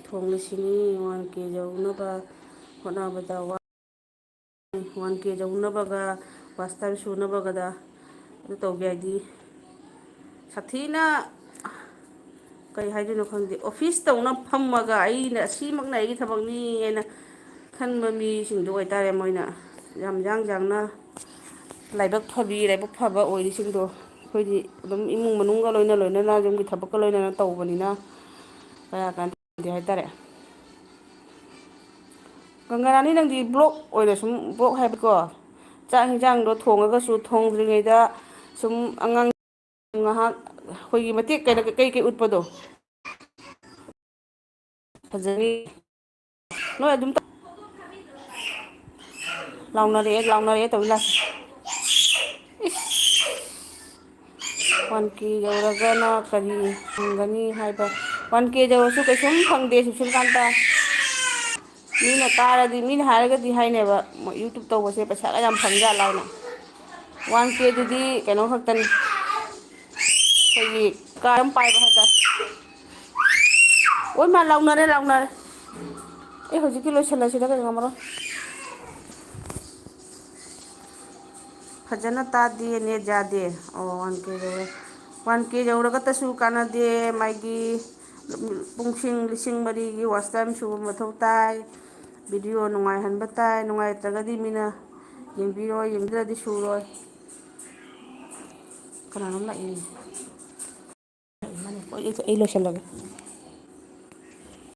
ꯊꯣꯡꯂꯤꯁꯤꯅꯤ, one K ꯌꯧꯅꯕ ꯍꯣꯠꯅꯕꯗ ꯋꯥ-, ꯋꯥꯟ ꯀꯦ ꯌꯧꯅꯕꯒ, ꯋꯥꯆ ꯇꯥꯏꯝ ꯁꯨꯅꯕꯒꯗ ꯑꯗꯨ ꯇꯧꯒꯦ ꯍꯥꯏꯗꯤ, ꯁꯥꯊꯤꯅ ꯀꯩ ꯍꯥꯏꯗꯣꯏꯅꯣ ꯈꯪꯗꯦ, ꯑꯣꯐꯤꯁ ꯇꯧꯅ ꯐꯝꯃꯒ ꯑꯩꯅ, ꯑꯁꯤꯃꯛꯅ ꯑꯩꯒꯤ ꯊꯕꯛꯅꯤ ꯍꯥꯏꯅ ꯈꯟꯕ ꯃꯤꯁꯤꯡꯗꯣ ꯑꯣꯏꯇꯥꯔꯦ, ꯃꯣꯏꯅ ꯌꯥꯝ ꯌꯥꯡ ꯌꯥꯡꯅ ꯂꯥꯏꯕꯛ ꯐꯕꯤ, ꯂꯥꯏꯕꯛ ꯐꯕ ꯑꯣꯏꯔꯤꯁꯤꯡꯗꯣ꯫ ꯑꯩꯈꯣꯏꯗꯤ ꯑꯗꯨꯝ ꯏꯃꯨꯡ ꯃꯅꯨꯡꯒ ꯂꯣꯏꯅ ꯂꯣꯏꯅꯅ, ꯌꯨꯝꯒꯤ ꯊꯕꯛꯀ ꯂꯣꯏꯅꯅ ꯇꯧꯕꯅꯤꯅ ꯀꯌꯥ ꯀꯥꯟꯗꯦ ꯍꯥꯏꯇꯥꯔꯦ꯫ ꯒꯪꯒꯥꯔꯥꯅꯤ, ꯅꯪꯗꯤ ꯕ꯭ꯂꯣꯛ ꯑꯣꯏꯅ ꯁꯨꯝ, ꯕ꯭ꯂꯣꯛ ꯍꯥꯏꯕꯀꯣ, ꯆꯥꯛ ꯍꯤꯟꯖꯥꯡꯗꯣ ꯊꯣꯡꯉꯒꯁꯨ, ꯊꯣꯡꯗ꯭ꯔꯤꯉꯩꯗ ꯁꯨꯝ ꯑꯉꯥꯡ ꯉꯥꯏꯍꯥꯛ ꯑꯩꯈꯣꯏꯒꯤ ꯃꯇꯦꯛ ꯀꯩꯅ ꯀꯩꯀꯩ ꯎꯠꯄꯗꯣ ꯐꯖꯅꯤ꯫ ꯅꯣꯏ ꯑꯗꯨꯝ ꯇꯧ-, ꯂꯥꯎꯅꯔꯛꯑꯦ, ꯂꯥꯎꯅꯔꯛꯑꯦ ꯇꯧꯏ ꯂꯥꯛꯁꯦ꯫ ꯏꯁ! ꯋꯥꯟ ꯀꯦ ꯌꯧꯔꯒꯅ ꯀꯔꯤ ꯐꯪꯒꯅꯤ ꯍꯥꯏꯕ? ꯋꯥꯟ ꯀꯦ ꯌꯧꯔꯁꯨ ꯀꯩꯁꯨꯝ ꯐꯪꯗꯦ ꯁꯨꯁꯤꯜꯀꯥꯟꯇ꯫ ꯃꯤꯅ ꯇꯥꯔꯗꯤ, ꯃꯤꯅ ꯍꯥꯏꯔꯒꯗꯤ ꯍꯥꯏꯅꯦꯕ, ꯃꯣꯏ YouTube ꯇꯧꯕꯁꯦ ꯄꯩꯁꯥꯒ ꯌꯥꯝ ꯐꯪꯖꯥꯠꯂꯥ ꯍꯥꯏꯅ꯫ ꯋꯥꯟ ꯀꯦꯗꯨꯗꯤ ꯀꯩꯅꯣ ꯈꯛꯇꯅꯤ, ꯑꯩꯈꯣꯏꯒꯤ ꯀꯥꯔ ꯑꯃ ꯄꯥꯏꯕ ꯍꯥꯏꯇꯥꯔꯦ꯫ ꯑꯣꯏ ꯃꯥ, ꯂꯥꯎꯅꯔꯦ, ꯂꯥꯎꯅꯔꯦ꯫ ꯑꯩ ꯍꯧꯖꯤꯛꯀꯤ ꯂꯣꯏꯁꯤꯜꯂꯁꯤꯔ ꯀꯩꯅꯣ, ꯉꯝꯃꯔꯣꯏ꯫ ꯐꯖꯅ ꯇꯥꯗꯦ, ꯅꯦꯠ ꯌꯥꯗꯦ꯫ ꯑꯣ, ꯋꯥꯟ ꯀꯦ ꯌꯧꯔꯦ꯫ ꯋꯥꯟ ꯀꯦ ꯌꯧꯔꯒꯇꯁꯨ ꯀꯥꯟꯅꯗꯦ, ꯃꯥꯒꯤ ꯄꯨꯡꯁꯤꯡ ꯂꯤꯁꯤꯡ ꯃꯔꯤꯒꯤ ꯋꯥꯆ ꯇꯥꯏꯝ ꯁꯨꯕ ꯃꯊꯧ ꯇꯥꯏ꯫ ꯚꯤꯗꯤꯑꯣ ꯅꯨꯡꯉꯥꯏꯍꯟꯕ ꯇꯥꯏ, ꯅꯨꯡꯉꯥꯏꯇ꯭ꯔꯒꯗꯤ ꯃꯤꯅ ꯌꯦꯡꯕꯤꯔꯣꯏ, ꯌꯦꯡꯕꯤꯗ꯭ꯔꯗꯤ ꯁꯨꯔꯣꯏ꯫ ꯀꯅꯥꯅꯣꯝ ꯂꯥꯛꯏꯅꯦ꯫ ꯑꯩ, ꯑꯩ ꯂꯣꯏꯁꯤꯜꯂꯒꯦ꯫